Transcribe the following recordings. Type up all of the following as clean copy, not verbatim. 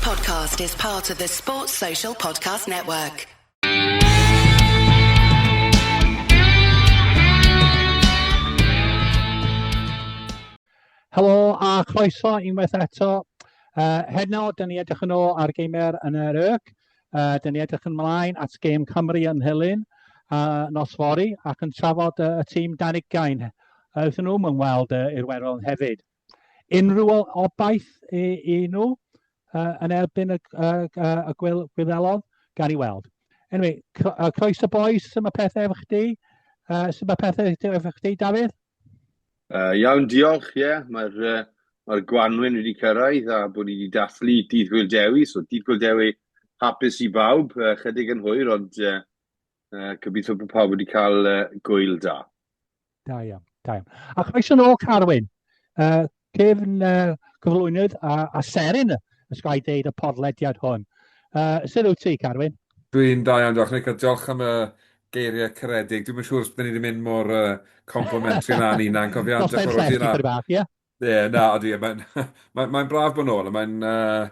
podcast is part of the Sports Social Podcast Network. Helo a chroeso unwaith eto. Uh, heno, dyn ni edrych yn ôl ar geimer yn yr YRC. Uh, dyn ni edrych ymlaen at gêm Cymru yn Nhilyn uh, nos fory ac yn trafod uh, y tîm dan ugain. Uh, wrth nhw mewn weld uh, i'r Werddon hefyd. Unrhyw obaith i, i nhw uh, yn erbyn y, uh, uh, y gwyl, Gwyddelodd? Gan i weld. Anyway, croeso boys, sut mae pethau efo chdi? Uh, sut mae pethau efo chdi, Dafydd? Uh, iawn, diolch, ie. Yeah. Mae'r uh, mae gwanwyn wedi cyrraedd a bod ni wedi dathlu Dydd Gwyl Dewi, so Dydd Gwyl Dewi hapus i bawb, uh, chydig yn hwyr, ond uh, uh, gobeithio bod pawb wedi cael uh, gwyl da. Da iawn, da iawn. A chroeso nôl, Carwyn. Uh, cefn uh, cyflwynydd a, a seren, ys gael deud, y podlediad hwn. Uh, sut wyt ti, Carwyn? Dwi'n da iawn, diolch Nick, a diolch am y geiriau caredig. Dwi'm yn siŵr os byddwn ni wedi mynd mor uh, complimentary na ni na'n cofio am Dros ben llest bach, ie? Ie, na, odi, mae'n mae, mae braf bod nôl, a mae'n, uh,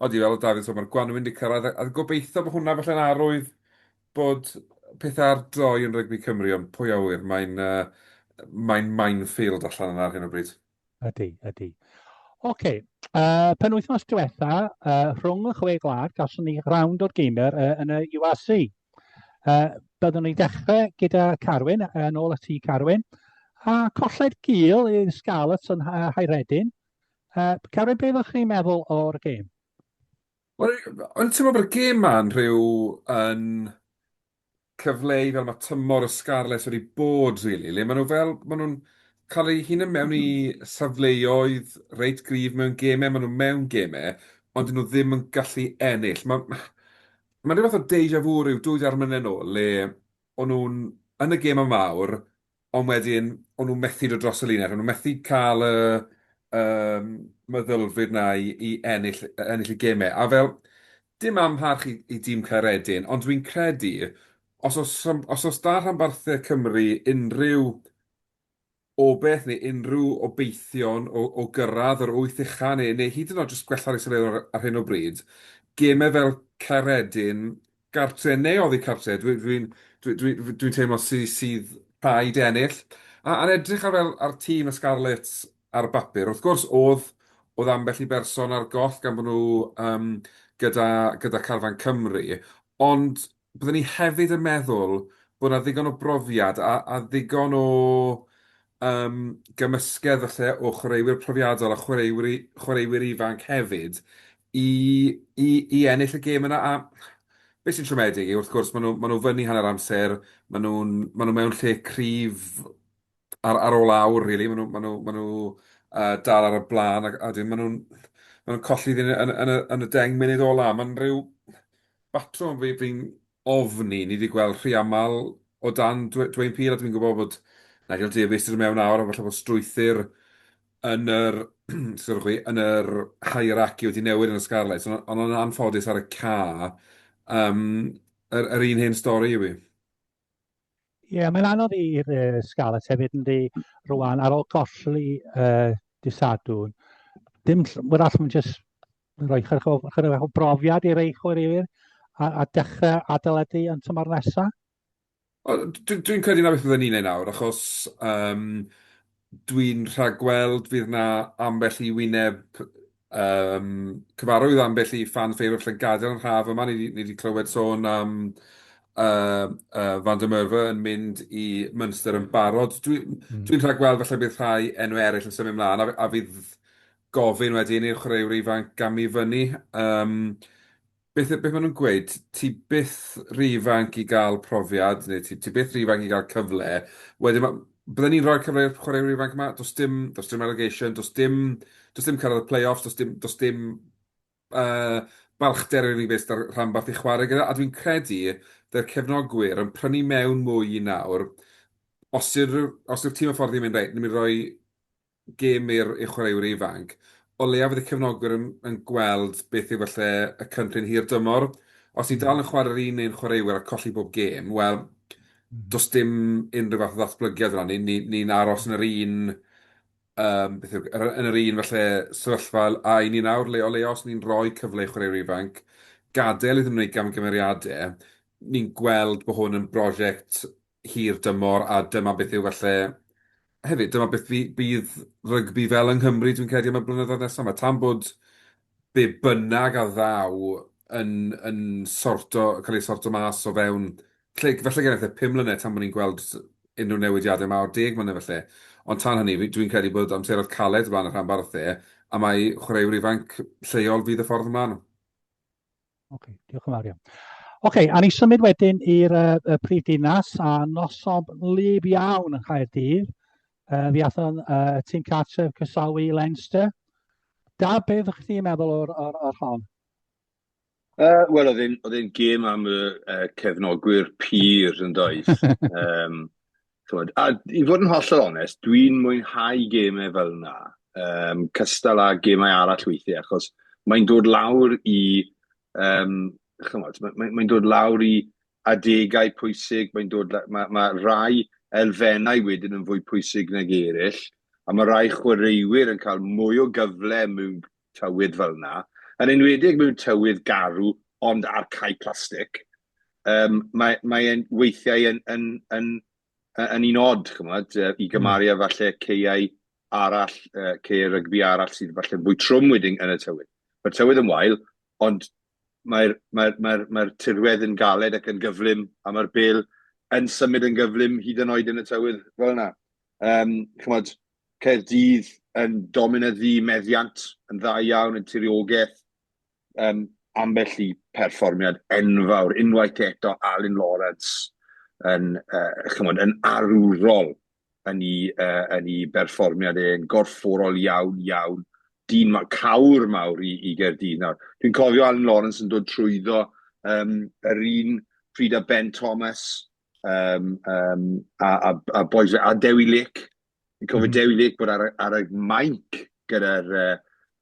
odi, fel o Dafydd, so mae'r gwanwyn wedi cyrraedd, a, a gobeithio bod hwnna falle'n arwydd bod pethau ar droi yn rygbi Cymru, ond pwy a ŵyr, mae'n uh, mae'n minefield allan yna ar hyn o bryd. Ydy, ydy. Oce, okay. uh, penwythnos diwetha, uh, rhwng y chwe gwlad, gawson ni round o'r gamer uh, yn y URC. Uh, byddwn ni dechrau gyda Carwyn, yn ôl at ti Carwyn, a colled gul i'r Scarlets yn Haeredin. Uh, Carwyn, beth ydych chi'n meddwl o'r gêm? Wel, o'n teimlo bod y gêm ma'n rhyw yn cyfleu fel mae tymor y Scarlets wedi bod, really, le maen nhw fel, maen nhw'n cael eu hunain mewn i safleoedd reit gryf mewn gemau, maen nhw mewn gemau, ond dyn nhw ddim yn gallu ennill. Mae ma rhyw fath o deja vu rhyw 2-3 mlynedd nôl, le o'n nhw'n yn y gemau mawr, ond wedyn o'n nhw'n methu dod dros y linell, o'n nhw'n methu cael y yym meddylfryd 'na i i ennill ennill y gemau. A fel, dim amharch i i dîm Caeredin, ond dwi'n credu os oes os oes 'da rhanbarthau Cymru unrhyw obaith neu unrhyw obeithion o o gyrraedd yr wyth ucha neu neu hyd yn oed jyst gwella'r isadeiledd ar ar hyn o bryd, gemau fel Caeredin, gartre neu oddi cartre, dwi'n dwi, dwi, dwi, dwi, dwi teimlo sy, sydd rhaid ennill. A, a'n edrych ar fel ar tîm y Scarlets ar y bapur, wrth gwrs oedd oedd ambell i berson ar goll gan bod nhw um, gyda, gyda carfan Cymru, ond byddwn ni hefyd yn meddwl bod 'na ddigon o brofiad a, a ddigon o um, gymysgedd falle o chwaraewyr profiadol a chwaraewyr, chwaraewyr ifanc hefyd i, i, i ennill y gêm yna. A beth sy'n siomedig yw, wrth gwrs, maen nhw, maen nhw fyny hanner amser, maen nhw'n maen nhw mewn lle cryf ar, ar ôl awr, really. Maen nhw, maen nhw, maen nhw uh, dal ar y blaen, ac, a wedyn maen nhw'n maen nhw'n colli ddyn yn, yn, yn, y, yn y 10 munud ola. Mae'n rhyw batrwm fi, fi'n ofni, ni wedi gweld rhy aml o dan Dwayne Peel, a dwi'n gwybod bod Nigel Davies wedi dod mewn nawr, a falle bod strwythur yn yr, sgwrwch chi, yn yr hierarchy wedi newid yn y Scarlets, ond ond yn anffodus ar y ca, um, yr, yr un hen stori yw hi. Ie, yeah, mae'n anodd i'r uh, Scarlets hefyd yn di rwan ar ôl golli uh, disadwn. Dim, wrach mae'n just rhoi chydig o, chydig o brofiad i'r ei chwaraewyr a, a dechrau adeiladu yn tymor nesaf. Dwi'n dwi credu na beth byddwn ni'n ei nawr, achos um, dwi'n rhagweld fydd na ambell i wyneb um, cyfarwydd, ambell i fan favourite falle'n gadael yn haf yma. Ni wedi clywed sôn am uh, uh, Van der Merwe yn mynd i Munster yn barod. Dwi'n mm. dwi rhagweld falle bydd rhai enwau eraill yn symud ymlaen, a, a fydd gofyn wedyn i'r chwaraewr ifanc gamu fyny. Um, beth, beth maen nhw'n gweud? Ti byth rhy ifanc i gael profiad, neu ti, ti byth rhy ifanc i gael cyfle. Wedyn, ma, bydden ni'n rhoi'r cyfle i'r chwaraewyr ifanc yma? Does dim, does dim relegation, does dim, does dim cyrraedd y play-offs, does dim, does dim uh, balchder yr unig beth sydd 'da'r rhanbarth i chwarae gyda, a dwi'n credu byddai'r cefnogwyr yn prynu mewn mwy i nawr, os yw'r os yw'r tîm hyfforddi yn mynd, reit, ni'n mynd i roi gêm i'r i'r chwaraewyr ifanc, o leia fydd y cefnogwyr yn yn gweld beth yw falle y cynllun hir dymor. Os ti'n dal yn chwarae'r un un chwaraewyr a colli bob gêm, wel, does dim unrhyw fath o ddatblygiad yna. Ni'n ni, ni'n aros yn yr un um, beth yw, yn yr un falle sefyllfa a i ni nawr, le o leia os ni'n rhoi cyfle i chwaraewyr ifanc, gadael iddyn nhw wneud gamgymeriadau, ni'n gweld bod hwn yn brosiect hir dymor a dyma beth yw falle hefyd, dyma beth bydd rygbi fel yng Nghymru, dwi'n credu, am y blynyddoedd nesaf yma. Tan bod be bynnag a ddaw yn, yn sorto, cael ei sorto mas o fewn, lle, falle gennych e 5 mlynedd tan bod ni'n gweld unrhyw newidiadau mawr, 10 mlynedd falle. Ond tan hynny, dwi'n credu bod amseroedd caled o flaen y rhanbarthau, a mae chwaraewyr ifanc lleol fydd y ffordd ymlaen. Ok, diolch yn fawr iawn. Ok, a ni symud wedyn i'r uh, prif dinas a noson lib iawn yng Nghaerdydd. Uh, fi athon uh, tîm cartref croesawu Leinster. Da, beth ydych chi'n meddwl o'r, or, or hon? Wel, oedd e'n gêm am y cefnogwyr pur yn doedd. um, Chymod, a i fod yn hollol onest, dwi'n mwynhau gemau fel yna, um, cystal â gemau arall weithiau, achos mae'n dod lawr i, um, chymod, mae'n mae, mae dod lawr i adegau pwysig, mae'n dod, mae, mae rai elfennau wedyn yn fwy pwysig nag eraill, a mae rai chwaraewyr yn cael mwy o gyfle mewn tywydd fel yna, yn enwedig mewn tywydd garw ond ar cae plastig. Um, mae, mae e'n weithiau yn, yn, yn, yn un od, chymod, i hmm. gymaru â falle ceiau arall, uh, ceiau rygbi arall sydd falle fwy trwm wedyn yn y tywydd. Mae'r tywydd yn wael, ond mae'r mae, mae, mae tirwedd yn galed ac yn gyflym, a mae'r bel yn symud yn gyflym hyd yn oed yn y tywydd fel yna. Um, chymod, Caerdydd yn dominyddu meddiant yn dda iawn yn tiriogaeth. Um, ambell i perfformiad enfawr, unwaith eto Alun Lawrence yn, uh, chymod, yn arwrol yn ei, uh, yn ei berfformiad e, yn gorfforol iawn, iawn. Dyn ma, cawr mawr i, i Gaerdydd nawr. Dwi'n cofio Alun Lawrence yn dod trwyddo um, yr un pryd â Ben Thomas um, um, a, a, a, boys, a Dewi Lake. Fi'n cofio Dewi Lake bod ar, ar y mainc gyda'r uh,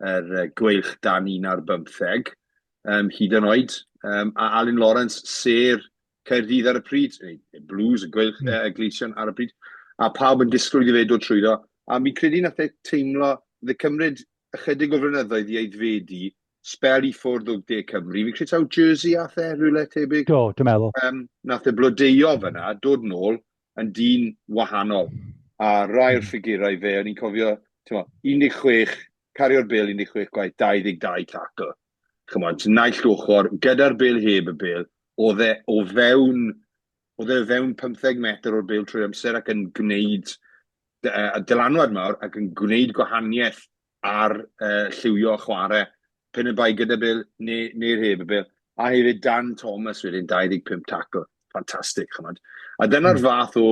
er, gweilch dan un ar bymtheg, um, hyd yn oed. Um, a Alun Lawrence, ser Caerdydd ar y pryd, neu Blues, y gweilch, mm. uh, Gleision ar y pryd, a pawb yn disgwyl iddo fe dod trwyddo. A mi'n credu nath e teimlo, dde cymryd ychydig o flynyddoedd i aeddfedu, sbel i ffwrdd o De Cymru. Fi'n credu taw Jersey ath e, rhywle tebyg. Do, dwi'n meddwl. Um, nath e blodeuo fyna, dod nôl, yn dyn wahanol. A rai o'r ffigurau fe, o'n i'n cofio, ti'n 16, cario'r bêl 16 gwaith, 22 tackle. Chymod, naill ochr, gyda'r bêl heb y bêl, oedd e o fewn, oedd e o fewn 15 metr o'r bêl trwy'r amser ac yn gwneud dylanwad mawr ac yn gwneud gwahaniaeth ar uh, lliwio chwarae, pen y bai gyda bêl neu, neu'r heb y bêl. A hefyd Dan Thomas wedyn, 25 tackle. Ffantastig, chymod. A dyna'r mm. fath o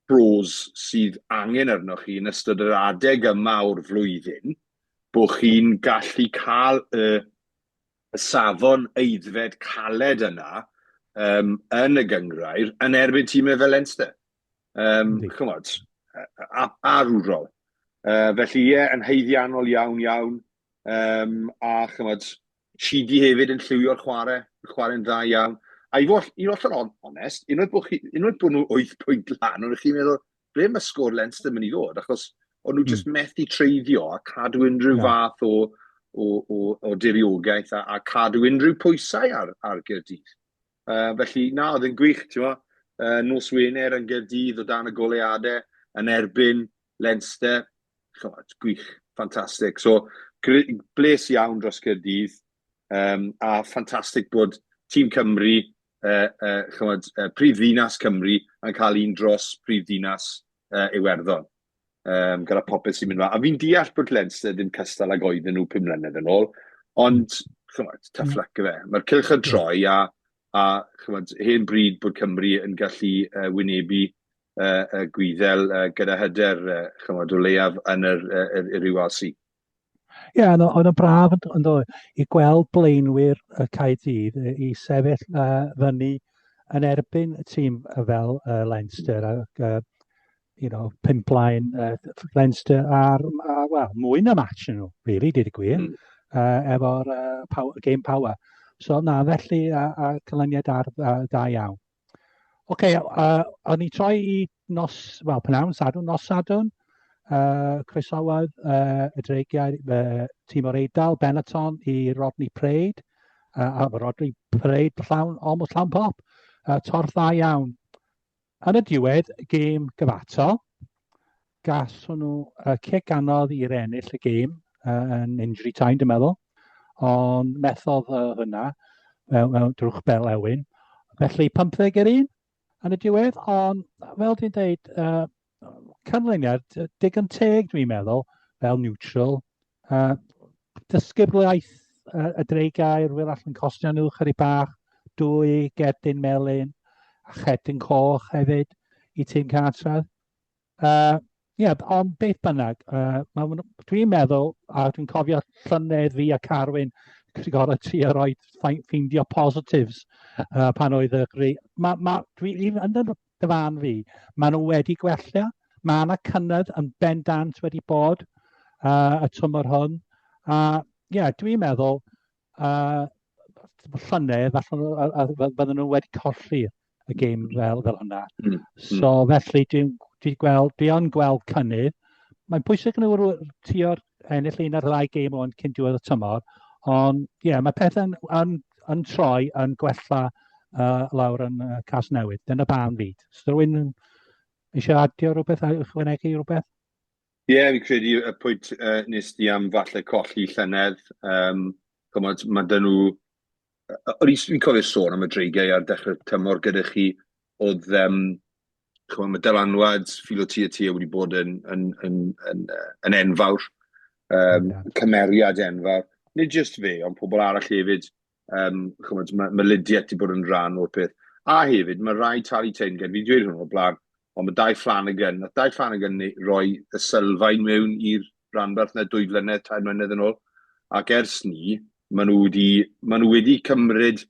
pros sydd angen arnoch chi yn ystod yr adeg yma o'r flwyddyn, bod chi'n gallu cael y, y safon aeddfed caled yna um, yn y gyngrair yn erbyn tîmau fel Leinster. Um, chymod, arwrol. Felly ie, yn haeddiannol iawn iawn. Um, a chymod, Chidi hefyd yn lliwio'r chwarae, yn chwarae'n dda iawn. A i fod, i fod yn onest, unwaith bod, chi, unwaith bod nhw 8 pwynt lan, o'n chi'n meddwl, ble mae sgôr Leinster mynd i ddod? Achos o'n nhw jyst methu treiddio a cadw unrhyw no. fath o, o, o, o diriogaeth a, a cadw unrhyw pwysau ar, ar Gaerdydd. Uh, felly, na, oedd yn gwych, ti'n mo. Uh, nos Wener yn Gaerdydd o dan y goleadau yn erbyn Leinster. Chymod, gwych, ffantastig. So, bles iawn dros Gaerdydd um, a ffantastig bod tîm Cymru, uh, uh, chymod, uh, prif ddinas Cymru yn cael un dros prif ddinas uh, Iwerddon. Um, gyda popeth sy'n mynd fa. A fi'n deall bod Leinster ddim cystal ag oedden nhw 5 mlynedd yn ôl, ond chymod, tough luck yfe. Mae'r cylch yn troi a, a chymod, hen bryd bod Cymru yn gallu uh, wynebu uh, y Gwyddel uh, gyda hyder, uh, chymod, o leiaf yn yr, uh, yr, yr URC. Ie, yeah, oedd yn braf yn dod i gweld blaenwyr y Caerdydd i sefyll uh, fyny yn erbyn y tîm fel uh, Leinster ac uh, you know, pump blaen uh, Leinster ar, uh, well, mwy na match yn nhw, really, dweud y gwir, mm. uh, efo'r uh, power, game power. So na, felly, a, a canlyniad ar, uh, da iawn. Oce, okay, uh, o'n i troi i nos, wel, pnawn Sadwrn, nos Sadwrn. Croesawodd y Dreigiau tîm o'r Eidal, Benetton, i Rodney Parade, a Rodney Parade llawn, almost llawn pop, torf dda iawn. Yn y diwedd, gêm gyfatal, gason nhw cic anodd i'r ennill y gêm yn injury time, dwi'n meddwl, ond methodd hynna mewn drwch bel ewin. Felly 15 i'r 1 yn y diwedd, ond fel dwi'n dweud, canlyniad digon teg dwi'n meddwl, fel neutral. Dysgyblaeth y Dreigiau, rwy'n allan costio nhw chydig bach, dwy gerdyn melyn a cherdyn coch hefyd i tîm cartref. Ie, ond beth bynnag, dwi'n meddwl, a dwi'n cofio llynedd fi a Carwyn wedi gorfod trio rhoi ffeindio positives pan oedd y... Ma, ma, dwi, yn y dy farn fi, maen nhw wedi gwella, mae yna cynnydd yn bendant wedi bod y tymor hwn, a ie, yeah, dwi'n meddwl llynedd allan bydden nhw wedi colli y gêm fel, fel hwnna. So felly dwi'n dwi gweld, dwi yn gweld cynnydd. Mae'n bwysig nhw tio'r ennill un ar ddau gêm o'n cyn diwedd y tymor, ond ie, yeah, mae pethau'n yn, yn troi, yn gwella lawr yn Casnewydd. Dyna barn fi. Os rhywun eisiau adio rhywbeth a ychwanegu rhywbeth? Ie, yeah, fi'n credu y pwynt nes di am falle colli llynedd, chymod, mae dyn nhw... O'n i'n cofio sôn am y Dreigiau ar dechrau'r tymor gyda chi, oedd, chymod, mae dylanwad Filo Tiatia wedi bod yn, yn, yn, yn, yn enfawr, cymeriad enfawr. Nid jyst fe, ond pobl arall hefyd. Chymod, mae Lydiate wedi bod yn rhan o'r peth. A hefyd, mae rhaid talu teyrnged, fi wedi dweud hwn o'r blaen, ond mae Dai Flanagan, nath Dai Flanagan roi y sylfaen mewn i'r ranbarth na 2 flynedd, 3 mlynedd yn ôl, ac ers ni, maen nhw wedi, maen nhw wedi cymryd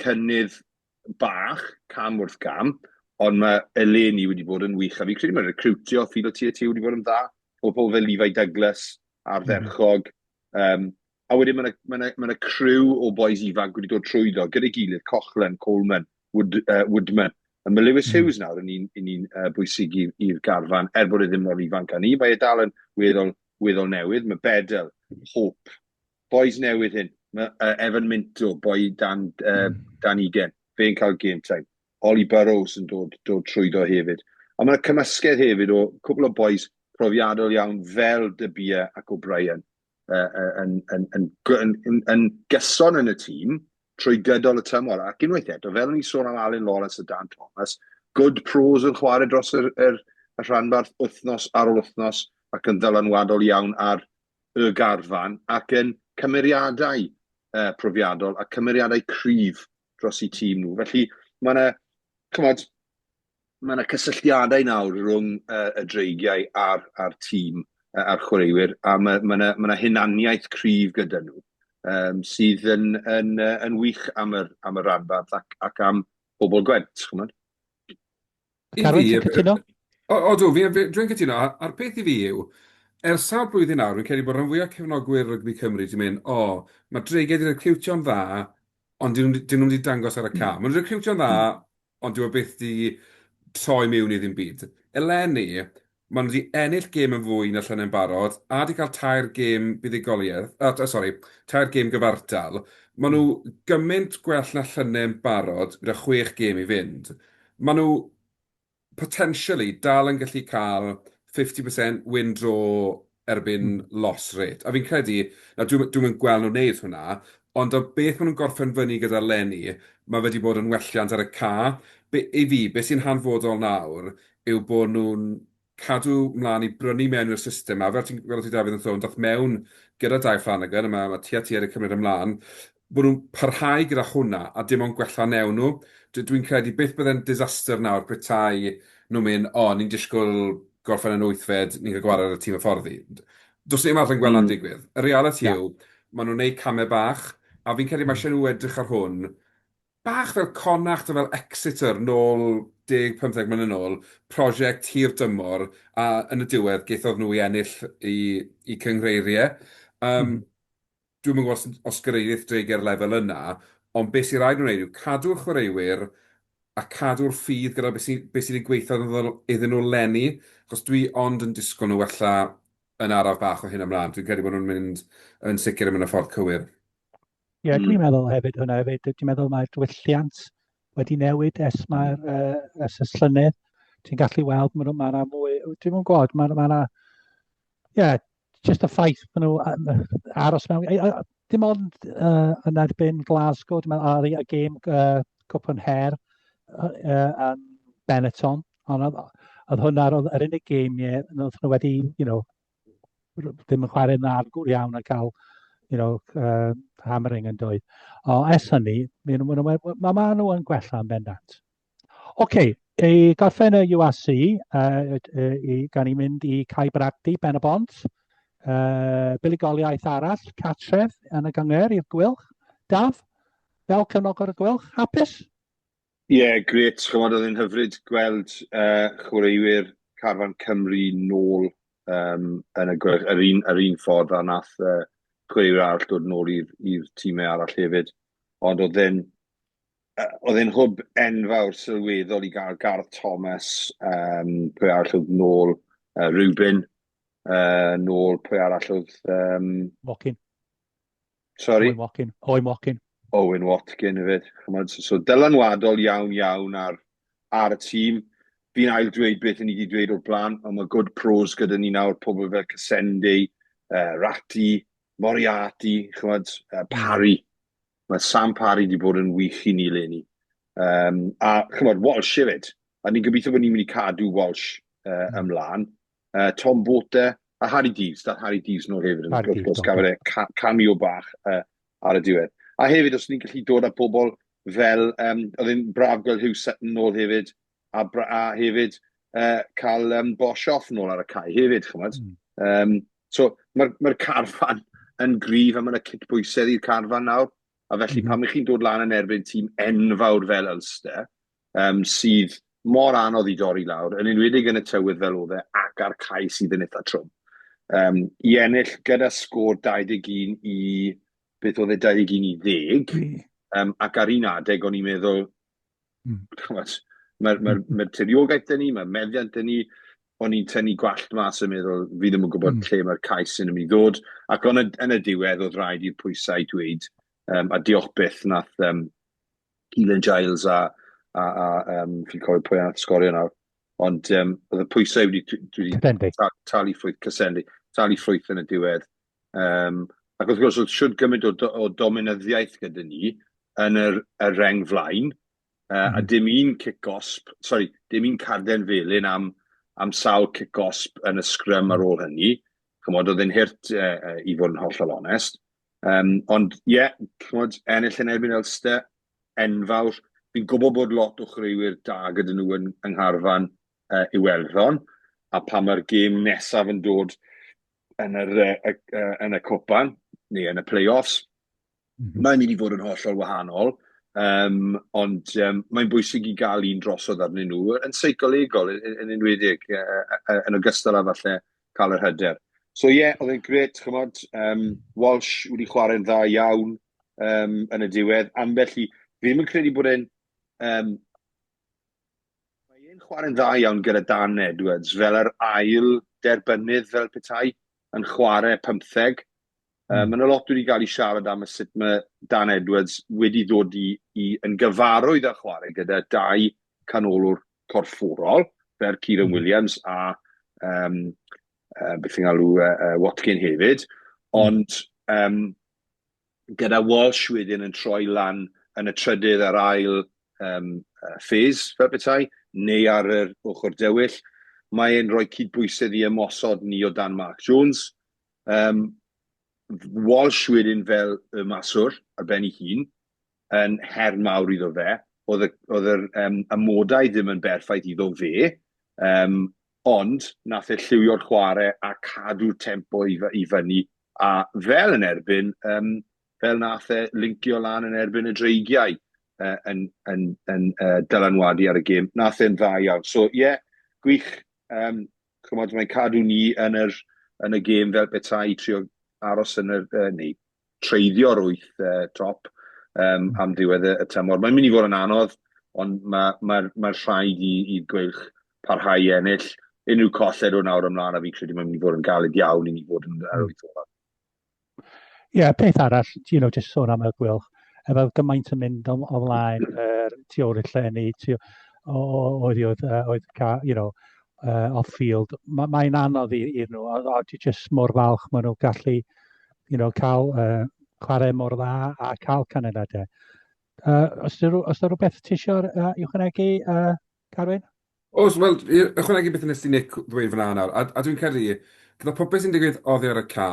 cynnydd bach, cam wrth gam, ond mae eleni wedi bod yn wych, a fi'n credu mae recriwtio Filo Tiatia wedi bod yn dda, o pobl fel Levi Douglas, ardderchog, a wedyn mae 'na ma' 'na ma' 'na criw o bois ifanc wedi dod trwyddo gyda'i gilydd, Coughlan, Coleman, Wood, Woodman. A mae Lewis Hughes nawr yn un, yn un bwysig i'r garfan, er bod e ddim mor ifanc â ni, mae e dal yn weddol, weddol newydd. Mae Bedell, Hope, bois newydd hyn, mae Evan Minto, boi dan, dan 20, fe'n cael game time. Ollie Burrows yn dod, dod trwyddo hefyd. A mae yna cymysgedd hefyd o cwpl o bois profiadol iawn fel De Beer ac O'Brien yn, yn, yn, yn, yn, yn gyson yn y tîm trwy gydol y tymor. Ac unwaith eto, fel o'n i'n sôn am Alun Lawrence a Dan Thomas, good pros yn chwarae dros yr, yr, y rhanbarth wythnos ar ôl wythnos ac yn ddylanwadol iawn ar y garfan ac yn cymeriadau profiadol a cymeriadau cryf dros eu tîm nhw. Felly mae yna, chymod, mae yna cysylltiadau nawr rhwng y Dreigiau a'r, a'r tîm a'r chwaraewyr, a mae, mae yna, mae yna hunaniaeth cryf gyda nhw, sydd yn, yn, yn wych am yr, am y rhanbarth ac, ac am bobl Gwent, chymod. I Carwyn, fi, ti'n cytuno? O, odw, fi, fi, dwi'n cytuno. A'r peth i fi yw, ers sawl blwyddyn nawr, fi'n credu bod rhan fwyaf cefnogwyr rygbi Cymru wedi mynd, o, mae Dreigiau wedi recriwtio'n dda, ond dyn nhw, dyn nhw wedi dangos ar y ca. Maen nhw'n recriwtio'n dda, ond dyw e byth 'di troi mewn i ddim byd. Eleni, maen nhw 'di ennill gêm yn fwy na llynedd yn barod, a 'di cael tair gêm buddugoliaeth, sori, tair gêm gyfartal. Maen nhw gymaint gwell na llynedd yn barod, gyda chwech gêm i fynd. Maen nhw potentially dal yn gallu cael 50% win-draw erbyn loss rate. A fi'n credu, na dwi'm dwi'm yn gweld nhw'n wneud hwnna, ond o beth maen nhw'n gorffen fyny gyda 'leni, mae fe wedi bod yn welliant ar y ca. Be, i fi, beth sy'n hanfodol nawr yw bod nhw'n cadw mlaen i brynu mewn i'r system 'ma. Fel ti'n, fel ti Dafydd yn sôn, dath mewn gyda Dai Flanagan, a mae, mae Tiatia wedi cymryd ymlaen, bod nhw'n parhau gyda hwnna a dim ond gwella wnewn nhw. Dwi'n credu beth byddai'n disaster nawr petai nhw'n mynd, o, ni'n disgwyl gorffen yn wythfed, ni'n cael gwared ar y tîm hyfforddi. Does neb arall yn gweld 'na'n digwydd. Y realiti yw, maen nhw'n gwneud camau bach, a fi'n credu mae eisiau nhw edrych ar hwn bach fel Connacht a fel Exeter nôl deg, pymtheg mlynedd yn ôl, prosiect hir dymor, a yn y diwedd gaethodd nhw i ennill eu cynghreiriau. Dwi'm yn gwybod os os gyrhaeddith Dreigiau'r lefel yna, ond be sy'n rhaid nhw wneud yw cadw'r chwaraewyr a cadw'r ffydd gyda beth sydd be sy wedi gweithio iddyn nhw leni, achos dwi ond yn disgwyl nhw wella yn araf bach o hyn ymlaen. Dwi'n credu bod nhw'n mynd yn sicr yn mynd y ffordd cywir. Ie, yeah, dwi'n meddwl hefyd hwnna hefyd. Dwi'n meddwl mae'r diwylliant wedi newid ers, mae'r, uh, ers y llynedd. Ti'n gallu weld, maen nhw, mae yna mwy, dwi'n mwyn gwybod, mae yna, ie, yeah, just y ffaith maen nhw aros mewn, dim ond uh, yn erbyn Glasgow, dwi'n meddwl, ar y gêm uh, Cwpan Her uh, uh, yn Benetton, ond oedd hwnna oedd yr unig gêm ie, oedd nhw wedi, you know, ddim yn chwarae'n dda iawn a cael, you know, hammering yn dweud. O, ers hynny, mae ma, ma, ma nhw yn gwella yn bendant. Oce, okay, i gorffen y URC, uh, i, gan i mynd i Cae Bragdy, Ben y Bont, uh, buddugoliaeth arall, cartref yn y gyngor i'r Gweilch. Daf, fel cefnogwr y Gweilch, hapus? Ie, yeah, grêt. Chymod, oedd e'n hyfryd gweld chwaraewyr carfan Cymru nôl um, yn y Gweilch, yr un, yr un ffordd a nath chwaraewyr arall dod nôl i'r tîmau arall hefyd. Ond oedd e'n oedd e'n hwb enfawr sylweddol i gael Gareth Thomas, um, pwy arall oedd nôl, Reuben, nôl, pwy arall oedd... Um, Watkin. Sorry? Owen Watkin. Owen Watkin. Owen Watkin hefyd. Chymod, so dylanwadol iawn iawn ar, ar y tîm. Fi'n ail dweud beth ni wedi dweud o'r blaen, ond mae good pros gyda ni nawr, pobl fel Casendi, Ratti, Moriarty, chymod, Parry. Mae Sam Parry wedi bod yn wych i ni leni. Um, a chymod, Walsh hefyd. A ni'n gobeithio bod ni'n mynd i cadw Walsh ymlaen. Tom Bote a Harri Deaves. Dath Harri Deaves nôl hefyd. Harri Deaves, gwrs, gafodd e cameo bach ar y diwedd. A hefyd, os ni'n gallu dod â pobl fel, oedd e'n braf gweld Hugh Sutton nôl hefyd, a, a hefyd cael Boshoff nôl ar y cae hefyd, chymod. Mm. So, mae'r mae carfan yn gryf a mae'n cydbwysedd i'r carfan nawr. A felly, mm -hmm. pan ych chi'n dod lan yn erbyn tîm enfawr fel Ulster, um, sydd mor anodd i dorri lawr, yn enwedig yn y tywydd fel oedd e, ac ar cae sydd yn eitha trwm. Um, I ennill gyda sgôr 21 i, beth oedd e, 21 i 10, um, ac ar un adeg o'n i'n meddwl, mm. mae'r mae, mae tiriogaeth dyn ni, mae'r meddiant dyn ni, o'n i'n tynnu gwallt mas yn meddwl, fi ddim yn gwybod mm. lle mae'r cais yn mynd i ddod. Ac yn y, yn y diwedd, oedd rhaid i'r pwysau dweud, um, a diolch byth nath um, Keelan Giles a, a, a um, fi'n cofio pwy nath sgorio nawr. Ond um, oedd y pwysau wedi, wedi talu ffrwyth, Casendi, talu ffrwyth yn y diwedd. Um, ac wrth gwrs, oedd siwd gymaint o, o dominyddiaeth gyda ni yn yr, y reng flaen, mm. a dim un cic-gosb, sorry, dim un carden felyn am, am sawl cic-gosb yn y sgrym ar ôl hynny. Chymod, oedd e'n hurt uh, i fod yn hollol onest. Um, ond ie, yeah, chymod, ennill yn erbyn Ulster, enfawr. Fi'n gwybod bod lot o chwaraewyr da gyda nhw yn, yng ngharfan Iwerddon, a pan mae'r gêm nesaf yn dod yn yr, uh, yn y cwpan, neu yn y play-offs, mm -hmm. mae'n mynd i fod yn hollol wahanol. Um, ond um, mae'n bwysig i gael un drosodd arnyn nhw, yn seicolegol, yn, yn enwedig, uh, yn ogystal â falle cael yr hyder. So ie, yeah, oedd e'n gret, chymod, um, Walsh wedi chwarae'n dda iawn um, yn y diwedd. Ambell i, fi ddim yn credu bod e'n... Um, mae e'n chwarae'n dda iawn gyda Dan Edwards, fel yr ail derbynnydd fel petai, yn chwarae 15. Mm. Mae yna lot wedi cael ei siarad am y sut mae Dan Edwards wedi dod i, i yn gyfarwydd â chwarae gyda dau canolwr corfforol, fel Kieran mm. Williams a um, beth sy'n galw Watkin hefyd. Hmm. Ond um, gyda Walsh wedyn yn troi lan yn y trydydd a'r ail um, phase, fel petai, neu ar yr ochr dywyll, mae e'n rhoi cydbwysedd i ymosod ni o dan Mark Jones. Um, Walsh wedyn fel y maswr ar ben ei hun, yn her mawr iddo fe. Oedd, y, oedd yr um, amodau ddim yn berffaith iddo fe, um, ond nath e lliwio'r chwarae a cadw'r tempo i, i fyny, a fel yn erbyn, um, fel nath e lincio lan yn erbyn y dreigiau uh, yn, yn, yn uh, dylanwadu ar y gêm, nath e'n dda iawn. So ie, yeah, gwych. Um, chymod, mae'n cadw ni yn, yr, yn y gêm fel petai, trio aros yn yr, uh, neu treiddio'r wyth top um, am ddiwedd y, y tymor. Mae'n mynd i fod yn anodd. Ond mae ma, ma rhaid i'r Gweilch parhau i ennill. Unrhyw colled o nawr ymlaen, a fi'n credu mae'n mynd i fod yn galed iawn i ni fod yn yr wyth olaf. Ie, yeah, peth arall, you know, just sôn am y Gweilch, efo gymaint yn mynd o, o flaen er, tu ôl i'r llenni, tu, o, oedd, oedd, oedd, you know, off-field, mae'n mae anodd i'r nhw, a, a dwi just mor falch maen nhw'n gallu, you know, cael chwarae mor dda a cael canlyniadau. Os yna os rhywbeth ti eisiau ychwanegu, Carwyn? Oes, wel, ychwanegu beth nes di Nick ddweud fyna nawr, a, a dwi'n credu, gyda popeth sy'n digwydd oddi ar y ca,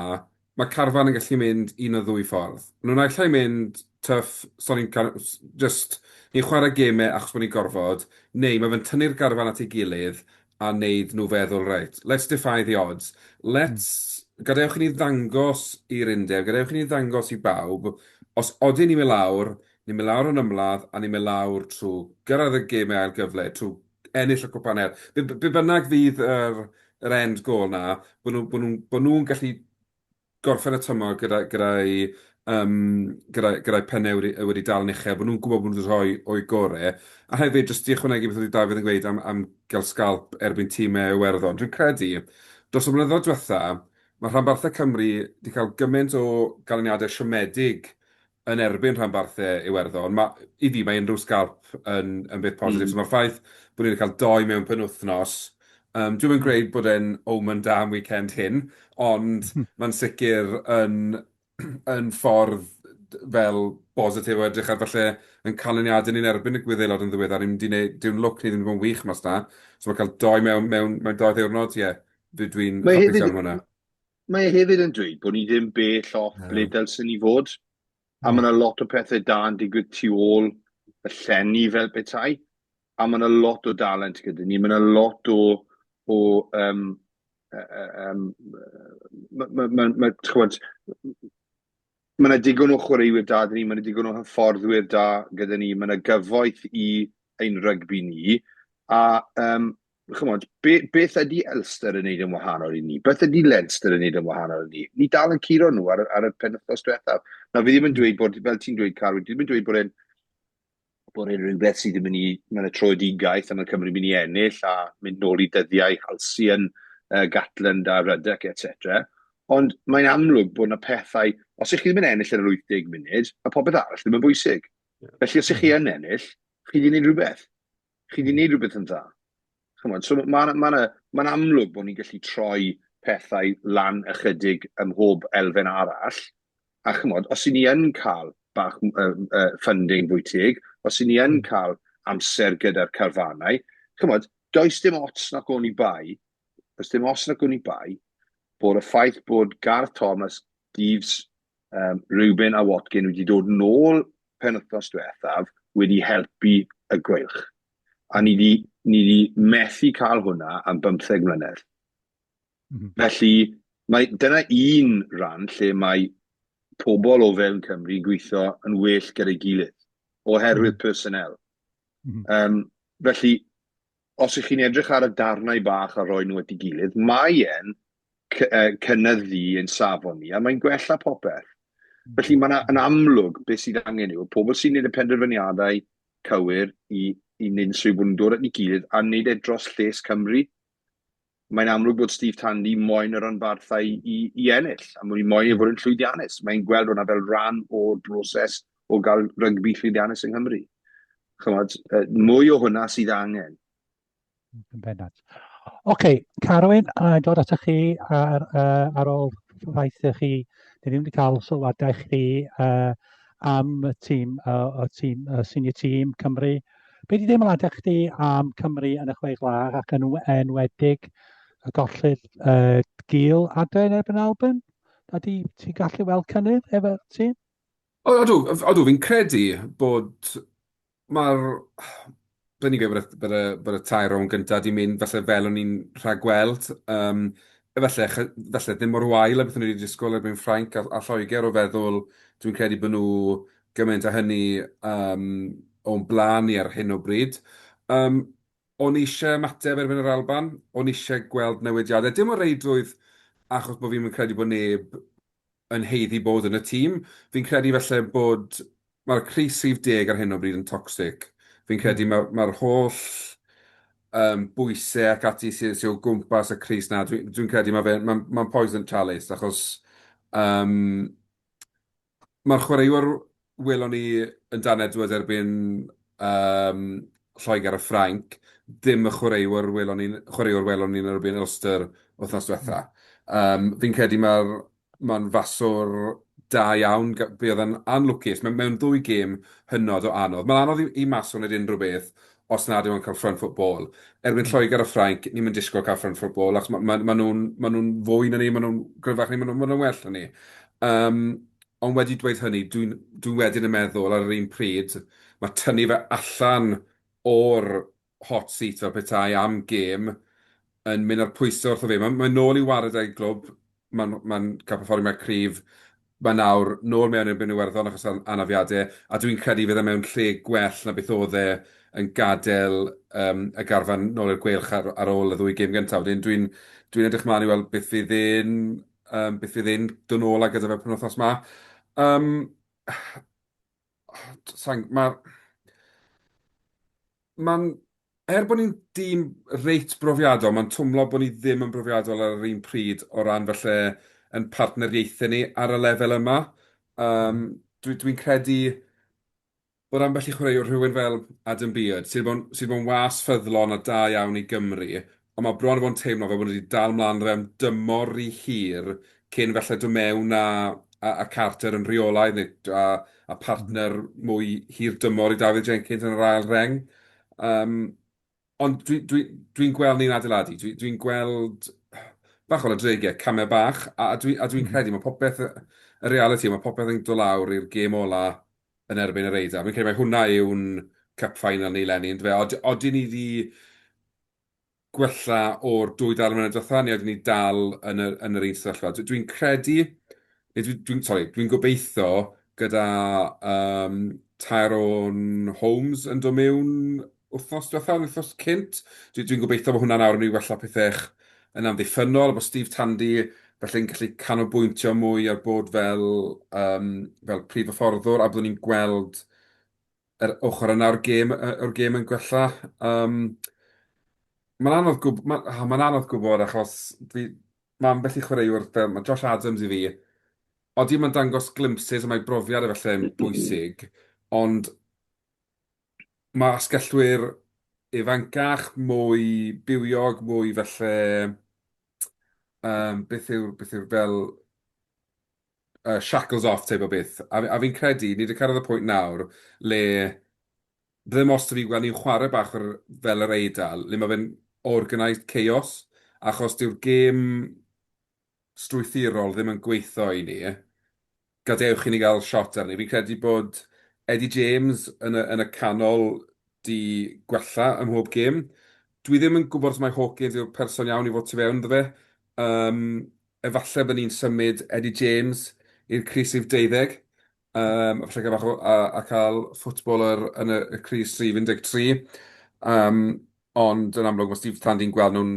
mae carfan yn gallu mynd un o ddwy ffordd. Maen nhw'n naill ai mynd tough, so ni'n cael, just, ni'n chwarae gemau achos bod ni'n gorfod, neu mae fe'n tynnu'r garfan at ei gilydd a wneud nhw feddwl, reit, let's defy the odds, let's, gadewch i ni ddangos i'r undeb, gadewch i ni ddangos i bawb, os odyn ni'n mynd lawr, ni'n mynd lawr yn ymladd a ni'n mynd lawr trwy gyrraedd y gemau ail gyfle, trwy ennill y cwpan her. Be, be bynnag fydd yr, yr end goal na, bod nhw, bod nhw, bod nhw'n gallu gorffen y tymor gyda, gyda'i, um, gyda, gyda'i pennau wedi, wedi dal yn uchel, bod nhw'n gwybod bod nhw wedi rhoi o'i gorau. A hefyd, jyst i ychwanegu beth oedd Dafydd yn gweud am, am gael sgalp erbyn tîmau Iwerddon, dwi'n credu, dros y blynyddoedd diwetha, mae rhanbarthau Cymru wedi cael gymaint o ganlyniadau siomedig yn erbyn rhanbarthau Iwerddon, ma', i fi, mae unrhyw sgalp yn, yn beth positif. So mae'r ffaith bod ni wedi cael dou mewn penwythnos, um, dwi'm yn gweud bod e'n omen da am weekend hyn, ond mae'n sicr yn, yn ffordd fel bositif o edrych ar falle yn canlyniadau ni'n erbyn y Gwyddelod yn ddiweddar. Ni'n mynd i wneud, dyw'n lwc ni ddim wedi bod yn wych mas na. So mae cael dou mewn, mewn, mewn dou ddiwrnod, ie, dwi'n hapus iawn hwnna. Mae e hefyd yn dweud bod ni ddim bell off ble dylsen ni fod, a mae yna lot o pethau da yn digwydd tu ôl y llenni fel petai, a mae yna lot o dalent gyda ni, mae yna lot o, o um, um, ma, ma, ma, ma, ch'mod, mae yna digon o chwaraewyr da gyda ni, mae yna digon o hyfforddwyr da gyda ni, mae yna gyfoeth i ein rygbi ni, a um, chymod, be, beth ydy Ulster yn neud yn wahanol i ni? Beth ydy Leinster yn neud yn wahanol i ni? Ni dal yn curo nhw ar, ar y penwythnos diwethaf. Na, fi ddim yn dweud bod, fel ti'n dweud, Carwyn, fi ddim yn dweud bod e'n bod e'n rhywbeth sydd ddim yn mynd i, mae'n y troedigaeth a mae Cymru'n mynd i ennill a mynd nôl i dyddiau Halcyon, Gatland a Ruddock, etc. Ond mae'n amlwg bod yna pethau, os ych chi ddim yn ennill yn yr 80 munud, mae popeth arall ddim yn bwysig. Felly os ych chi yn ennill, chi wedi gwneud rhywbeth. Chi wedi gwneud rhywbeth yn dda. Chymod, so mae'n ma, ma, ma amlwg bod ni'n gallu troi pethau lan ychydig ym mhob elfen arall. A chymod, os i ni yn cael bach funding fwy teg, os i ni yn cael amser gyda'r carfanau, chymod, does dim ots nac o'n i bai, does dim ots nac o'n i bai, bod y ffaith bod Gareth Thomas, Deves, um, Reuben a Watkin wedi dod nôl penwythnos diwethaf wedi helpu y Gweilch. A ni di, ni di methu cael hwnna am 15 mlynedd. Felly, mae, dyna un rhan lle mae pobl o fewn Cymru yn gweithio yn well gyda'i gilydd, oherwydd personnel. Um, felly, os ych chi'n edrych ar y darnau bach a rhoi nhw at ei gilydd, mae e'n cynyddu ein safon ni, a mae'n gwella popeth. Felly mae'n yn amlwg beth sydd angen yw pobl sy'n gwneud y penderfyniadau cywir i, i wneud yn siŵr bod nhw'n dod at ei gilydd a wneud e dros lles Cymru. Mae'n amlwg bod Steve Tandy moyn y rhanbarthau i, i ennill, a mae'n moyn ei fod yn llwyddiannus. Mae'n gweld hwnna fel rhan o'r broses o gael rygbi llwyddiannus yng Nghymru. Chymod, mwy o hwnna sydd angen. Yn bendant. Oce, okay, Carwyn, a dod atoch chi ar, uh, ar ôl ffaith i chi, dyn ni wedi cael sylwadau chi uh, am y tîm, uh, y tîm, uh, senior tîm Cymru. Be di deimladau chdi am Cymru yn y chwe gwlad ac yn enwedig y golled uh, gil adre yn erbyn Alban? Ydy ti'n gallu weld cynnydd efo'r tîm? O, ydw, ydw, fi'n credu bod mae'r... Byddwn ni'n gweud bod y, bod y, bod y tair rownd gyntaf 'di mynd falle fel o'n i'n rhagweld. Um, efallai, falle ddim mor wael a beth o'n i wedi disgwyl erbyn Ffrainc a, a Lloegr o feddwl dwi'n credu bod nhw gymaint â hynny um, o'n blaen ni ar hyn o bryd. Um, o'n i eisiau ymateb erbyn yr Alban, o'n i eisiau gweld newidiadau. Dim o reidrwydd achos bod fi'n credu bod neb yn haeddu bod yn y tîm. Fi'n credu falle bod... Mae'r crys rhif 10 ar hyn o bryd yn toxic. Fi'n credu mae'r ma holl bwysau ac ati sydd sy o gwmpas y crys 'na, dwi'n dwi credu mae fe'n ma, ma poison chalice, achos mae'r chwaraewr welon ni yn Dan Edwards erbyn Lloegr a Ffrainc, ddim y chwaraewr welon ni'n chwaraewr welon ni'n erbyn Ulster wythnos diwetha. Fi'n credu mae'r mae'n faswr da iawn, buodd e'n anlwcus mewn mewn ddwy gêm hynod o anodd. Mae'n anodd i i maswr wneud unrhyw beth os nad yw e'n cael front foot ball. Erbyn Lloegr a Ffrainc, ni'm yn disgwyl cael front foot ball achos ma' ma' ma' nhw'n ma' nhw'n fwy na ni, ma' nhw'n gryfach na ni, ma' nhw ma' nhw'n well na ni. Yym, ond wedi dweud hynny, dwi'n dwi wedyn yn meddwl ar yr un pryd, mae tynnu fe allan o'r hot seat fel petai am gêm yn mynd â'r pwysau wrtho fe. Mae'n mae nôl i wared â'i glwb, mae'n mae'n cael perfformiad cryf, mae nawr nôl mewn erbyn Iwerddon achos anafiadau, a dwi'n credu fydd e mewn lle gwell na beth oedd e yn gadael y garfan nôl i'r Gweilch ar, ar ôl y ddwy gêm gyntaf. Wedyn dwi'n dwi'n edrych mlaen i weld beth fydd e'n beth fydd e'n dod nôl â gyda fe penwythnos 'ma. Um, Sa'n... Mae'r... Mae'n... Er bod ni'n dîm reit brofiadol, mae'n twmlo bod ni ddim yn brofiadol ar yr un pryd o ran falle yn partneriaethau ni ar y lefel yma. Dwi dwi'n credu bod ambell i chwaraewr, rhywun fel Adam Beard, sydd wedi bod yn, sydd wedi bod yn was ffyddlon a da iawn i Gymru, ond mae bron a bod yn teimlo fel bod nhw wedi dal mlaen iddo fe am dymor rhy hir cyn falle dod mewn â a a Carter yn rheolaidd neu a a partner mwy hir dymor i Dafydd Jenkins yn yr ail reng. Um, ond dwi'n dwi, dwi gweld ni'n adeiladu. Dwi'n dwi gweld bach o'r adreigiau, camau bach, a, a dwi'n dwi credu mae popeth, y reality, mae popeth yn dod lawr i'r gêm ola yn erbyn yr Eidal. Fi'n credu mai hwnna yw'n cup final ni leni, yndyfe? Od, odyn ni 'di gwella o'r 2 dair mlynedd diwetha, neu odyn ni dal yn yr, yn yr un sefyllfa? Dwi'n credu, neu dwi'n, dwi, sorry, dwi'n gobeithio gyda Tyrone Holmes yn dod mewn wythnos diwetha, wythnos cynt. Dwi'n dwi gobeithio bod hwnna nawr yn mynd i wella pethau yn amddiffynnol, bod Steve Tandy felly'n gallu canolbwyntio mwy ar bod fel, fel prif hyfforddwr, a byddwn ni'n gweld yr ochr yna o'r gêm, o'r gêm yn gwella. Mae'n anodd gwb-, mae'n ma anodd gwybod achos fi, mae ambell i chwaraewr fel, mae Josh Adams i fi, odi mae'n dangos glimpses a mae brofiad e falle yn bwysig, ond mae asgellwyr ifancach, mwy bywiog, mwy falle, beth yw'r, beth yw'r fel shackles off type o beth. A, a fi'n credu, ni wedi cyrraedd y pwynt nawr le ddim os fi gweld ni'n chwarae bach o'r, fel yr Eidal, le mae fe'n organised chaos, achos dyw'r gêm strwythurol ddim yn gweithio i ni. Gadewch i ni gael shot arni. Fi'n credu bod Eddie James yn y, yn y canol 'di gwella ym mhob gêm. Dwi ddim yn gwybod os mai Hawkins yw'r person iawn i fod tu fewn iddo fe. Efallai bod ni'n symud Eddie James i'r crys rhif 12. Falle cael bach o, a cael footballer yn y, y crys rhif 13. Ond yn amlwg mae Steve Tandy'n gweld nhw'n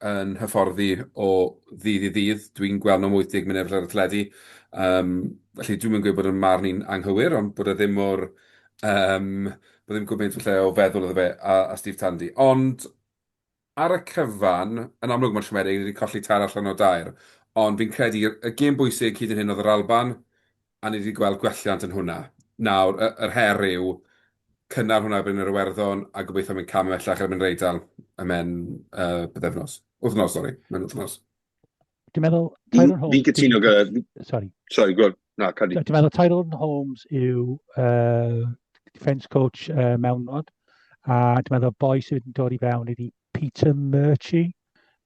yn hyfforddi o ddydd i ddydd. Dwi'n gweld nhw'n 80 munud ar y teledu. Felly dwi'm yn gweud bod yn marn i'n anghywir, ond bod e ddim mor... Bod ddim gymaint falle o feddwl iddo fe a, a Steve Tandy. Ond ar y cyfan, yn amlwg mae'n siomedig, ni wedi colli tair allan o dair, ond fi'n credu y gêm bwysig hyd yn hyn oedd yr Alban, a ni wedi gweld gwelliant yn hwnna. Nawr, y, yr her yw cynnal hwnna erbyn yr Iwerddon a gobeithio mynd cam ymhellach erbyn yr Eidal ymhen pythefnos. Wythnos, sori, mewn wythnos. Dwi'n meddwl Tyrone Holmes... Fi'n cytuno gyda... Sorry. Sorry, go on. Na, Cadi. Dwi'n meddwl Tyrone Holmes yw defence coach mewnod, a dwi'n meddwl boi sydd yn dod i fewn ydi Peter Murchie.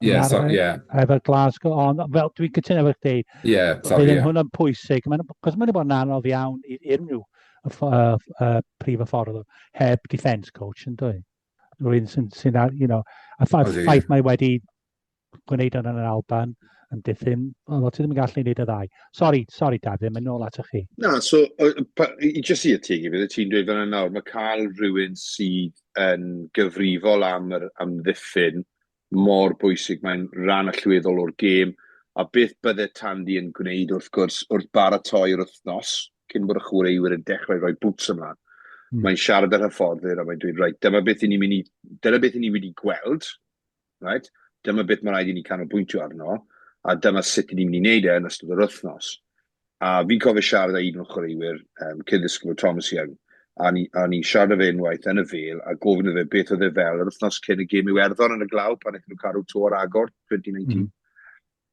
Ie, yeah, so, yeah. Efo Glasgow, ond fel dwi'n cytuno efo chdi, yeah, sorry, bydd yeah. hwnna'n pwysig, cos mae'n bod yn anodd iawn i unrhyw prif hyfforddwr heb defence coach yn dweud. Rwy'n sy'n, sy you know, a ffaith, ffaith mae wedi gwneud yn yr Alban yn diffyn, wel, ti ddim yn gallu gwneud y ddau. Sorry, sorry Dafydd, mae'n nôl atoch chi. Na, so, i jyst i ategu beth ti'n dweud fan nawr, mae cael rhywun sydd yn gyfrifol am yr amddiffyn mor bwysig, mae'n rhan allweddol o'r gêm, a beth bydde Tandy yn gwneud wrth gwrs wrth baratoi'r wythnos, cyn bod y chwaraewyr yn dechrau rhoi boots ymlaen. Mae'n siarad â'r hyfforddwyr a mae'n dweud, reit, dyma beth i ni'n mynd i, dyna beth i ni wedi gweld, right? Dyma beth mae rhaid i ni canolbwyntio arno, a dyma sut i ni'n mynd i wneud e yn ystod yr wythnos. A fi'n cofio siarad â un o'r chwaraewyr, cyn-ddisgybl Thomas Young, a ni, a ni siarad â fe unwaith yn y Fêl, a gofyn iddo fe beth oedd e fel yr wythnos cyn y gêm Iwerddon yn y glaw pan wnaethon nhw cadw to ar agor 2019.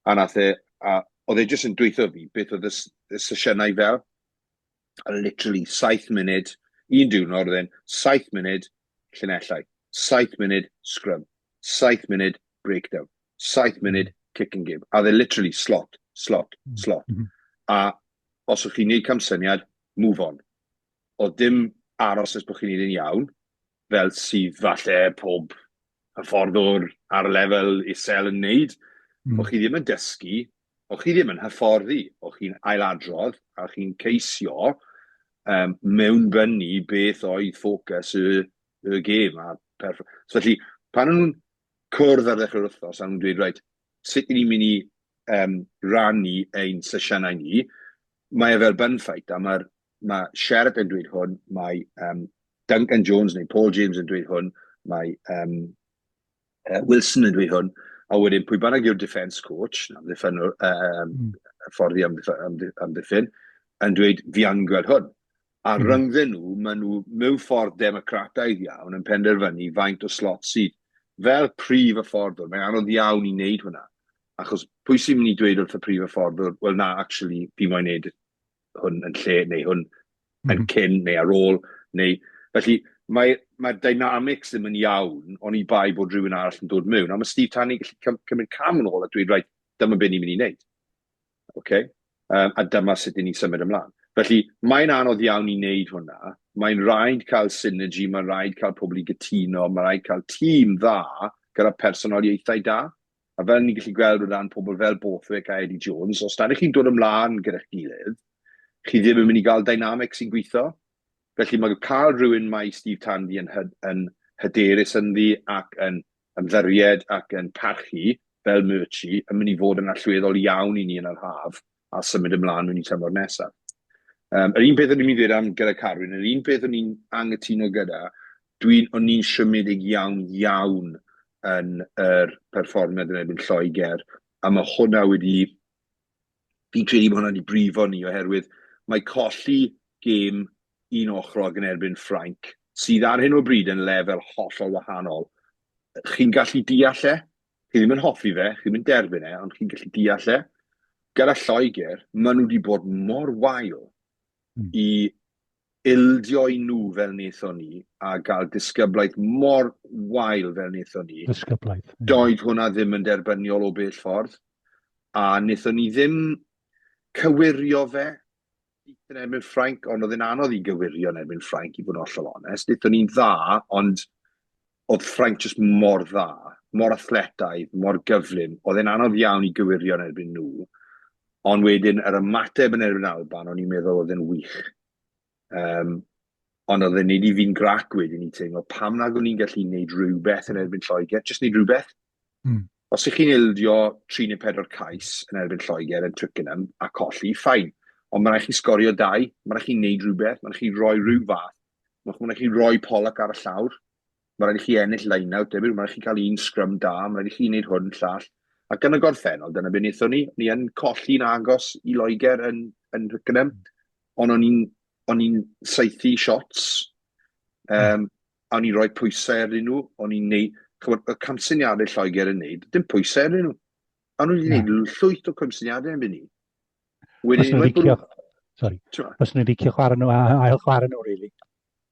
A nath e, a oedd e jyst yn dweutho fi beth oedd y, y sesiynau fel. A literally, saith munud, un diwrnod oedd e'n saith munud llinellau, saith munud scrum, saith munud breakdown, saith munud kick and game. A oedd e literally slot, slot, slot. A os o'ch chi'n neud camsyniad, move on. Oedd dim aros nes bod chi'n neud e'n iawn, fel sydd falle pob hyfforddwr ar lefel isel yn wneud. O'ch chi ddim yn dysgu, o'ch chi ddim yn hyfforddi, o'ch chi'n ailadrodd a o'ch chi'n ceisio um, mewnbynnu beth oedd ffocws y, y gêm. A perff... So, felly, pan o'n nhw'n cwrdd ar ddechrau'r wythnos a nhw'n dweud, reit, sut ni'n mynd i um, rannu ein sesiynau ni, mae e fel bun fight a mae'r mae Sherratt yn dweud hwn, mae um, Duncan Jones neu Paul James yn dweud hwn, mae um, Wilson yn dweud hwn, a wedyn pwy bynnag yw'r defence coach, amddiffynwr, um, hyfforddi amddiffyn, yn dweud fi angen gweld hwn. A rhyngddyn nhw, maen nhw mewn ffordd democrataidd iawn yn penderfynu faint o slot sydd. Fel prif hyfforddwr, mae'n anodd iawn i wneud hwnna. Achos pwy sy'n mynd i dweud wrth y prif hyfforddwr, wel na, actually, fi moyn wneud hwn yn lle, neu hwn yn cyn, neu ar ôl, neu... Felly, mae'r mae dynamics ddim yn iawn, oni bai bod rhywun arall yn dod mewn. A mae Steve Tandy gallu cymryd cam yn ôl a dweud, reit, dyma beth ni'n mynd i wneud. Okay? A dyma sut ni'n symud ymlaen. Felly, mae'n anodd iawn i wneud hwnna. Mae'n rhaid cael synergy, mae'n rhaid cael pobl i gytuno, mae'n rhaid cael tîm dda gyda personoliaethau da. A fel ni'n gallu gweld o ran pobl fel Borthwick a Eddie Jones, os nad ych chi'n dod ymlaen gyda'ch gilydd, chi ddim yn mynd i gael dynamic sy'n gweithio. Felly mae cael rhywun mae Steve Tandy yn, hy yn hyderus ynddi ac yn ymddiried ac yn parchu fel Murchie yn mynd i fod yn allweddol iawn i ni yn yr haf a symud ymlaen mewn i tymor nesaf. Yr un peth o'n i'n mynd i ddweud am gyda Carwyn, yr un peth o'n i'n anghytuno gyda, dwi'n, o'n i'n siomedig iawn iawn yn yr perfformiad yn erbyn Lloegr, a mae hwnna wedi, fi'n credu bod hwnna wedi brifo ni oherwydd mae colli gêm un ochrog yn erbyn Ffrainc, sydd ar hyn o bryd yn lefel hollol wahanol, chi'n gallu deall e, Chi ddim yn hoffi fe, chi ddim yn derbyn e, ond chi'n gallu deall e. Gyda Lloegr, maen nhw wedi bod mor wael i ildio i nhw fel wnaethon ni a gael disgyblaeth mor wael fel wnaethon ni. Disgyblaeth. Yeah. Doedd hwnna ddim yn derbyniol o bell ffordd. A wnaethon ni ddim cywirio fe yn erbyn Ffrainc, ond oedd e'n anodd i gywirio yn erbyn Ffrainc, i fod yn hollol onest. Wnaethon ni'n dda, ond oedd Ffrainc jyst mor dda, mor athletaidd, mor gyflym. Oedd e'n anodd iawn i gywirio yn erbyn nhw. Ond wedyn, yr ymateb yn erbyn Alban, o'n i'n meddwl oedd e'n wych. Um, ond oedd e'n neud i fi'n grac wedyn i teimlo pam nag o'n i'n gallu neud rhywbeth yn erbyn Lloegr, jyst neud rhywbeth. Os ych chi'n ildio 3 neu 4 cais yn erbyn Lloegr yn Twickenham a colli, fine. Ond mae'n rhaid chi sgorio dau, mae'n rhaid chi wneud rhywbeth, mae'n rhaid chi roi rhyw fath, mae'n rhaid chi roi Pollock ar y llawr, mae'n rhaid i chi ennill line-out, debyg, mae'n rhaid chi cael un scrum da, mae'n rhaid i chi wneud hwn, llall. Ac yn y gorffennol, dyna beth wnaethon ni. Ni yn colli'n agos i Loegr yn, yn Twickenham, ond o'n i'n o'n i'n saethu shots, a o'n i'n rhoi pwysau arnyn nhw, o'n i'n neud, chymod, y camsyniadau Lloegr yn neud, dim pwysau arnyn nhw. A nhw wedi neud llwyth o camsyniadau yn ni. Wedyn, unwaith bod nhw... Sorry. Os nhw'n licio chwarae nhw, a ail chwarae nhw, really.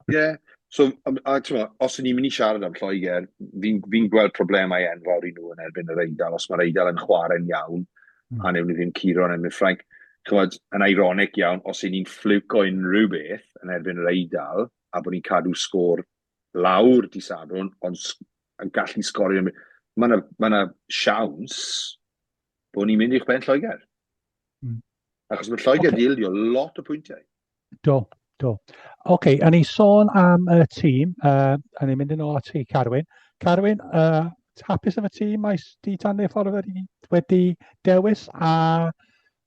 Ie. Yeah. So, a, a t'mo, os ydyn ni'n mynd i siarad am Lloegr, fi'n fi gweld problemau enfawr i nhw yn erbyn yr Eidal, os mae'r Eidal yn chwarae'n iawn, a newn ni ddim curo yn erbyn Ffrainc. Chymod, yn ironic iawn, os y'n ni'n ffliwc o unrhyw beth yn erbyn yr Eidal, a bod ni'n cadw sgôr lawr di Sadwrn, ond yn gallu sgorio, mae yna ma na siawns bod ni'n mynd i'ch ben Lloegr. Achos mae Lloegr okay. di ildio lot o pwyntiau. Do, do. Oce, okay, a ni sôn am y tîm, a ni'n mynd yn ôl at ti, Carwyn. Carwyn, hapus am y tîm mae Steve Tandy ffordd wedi, wedi dewis, a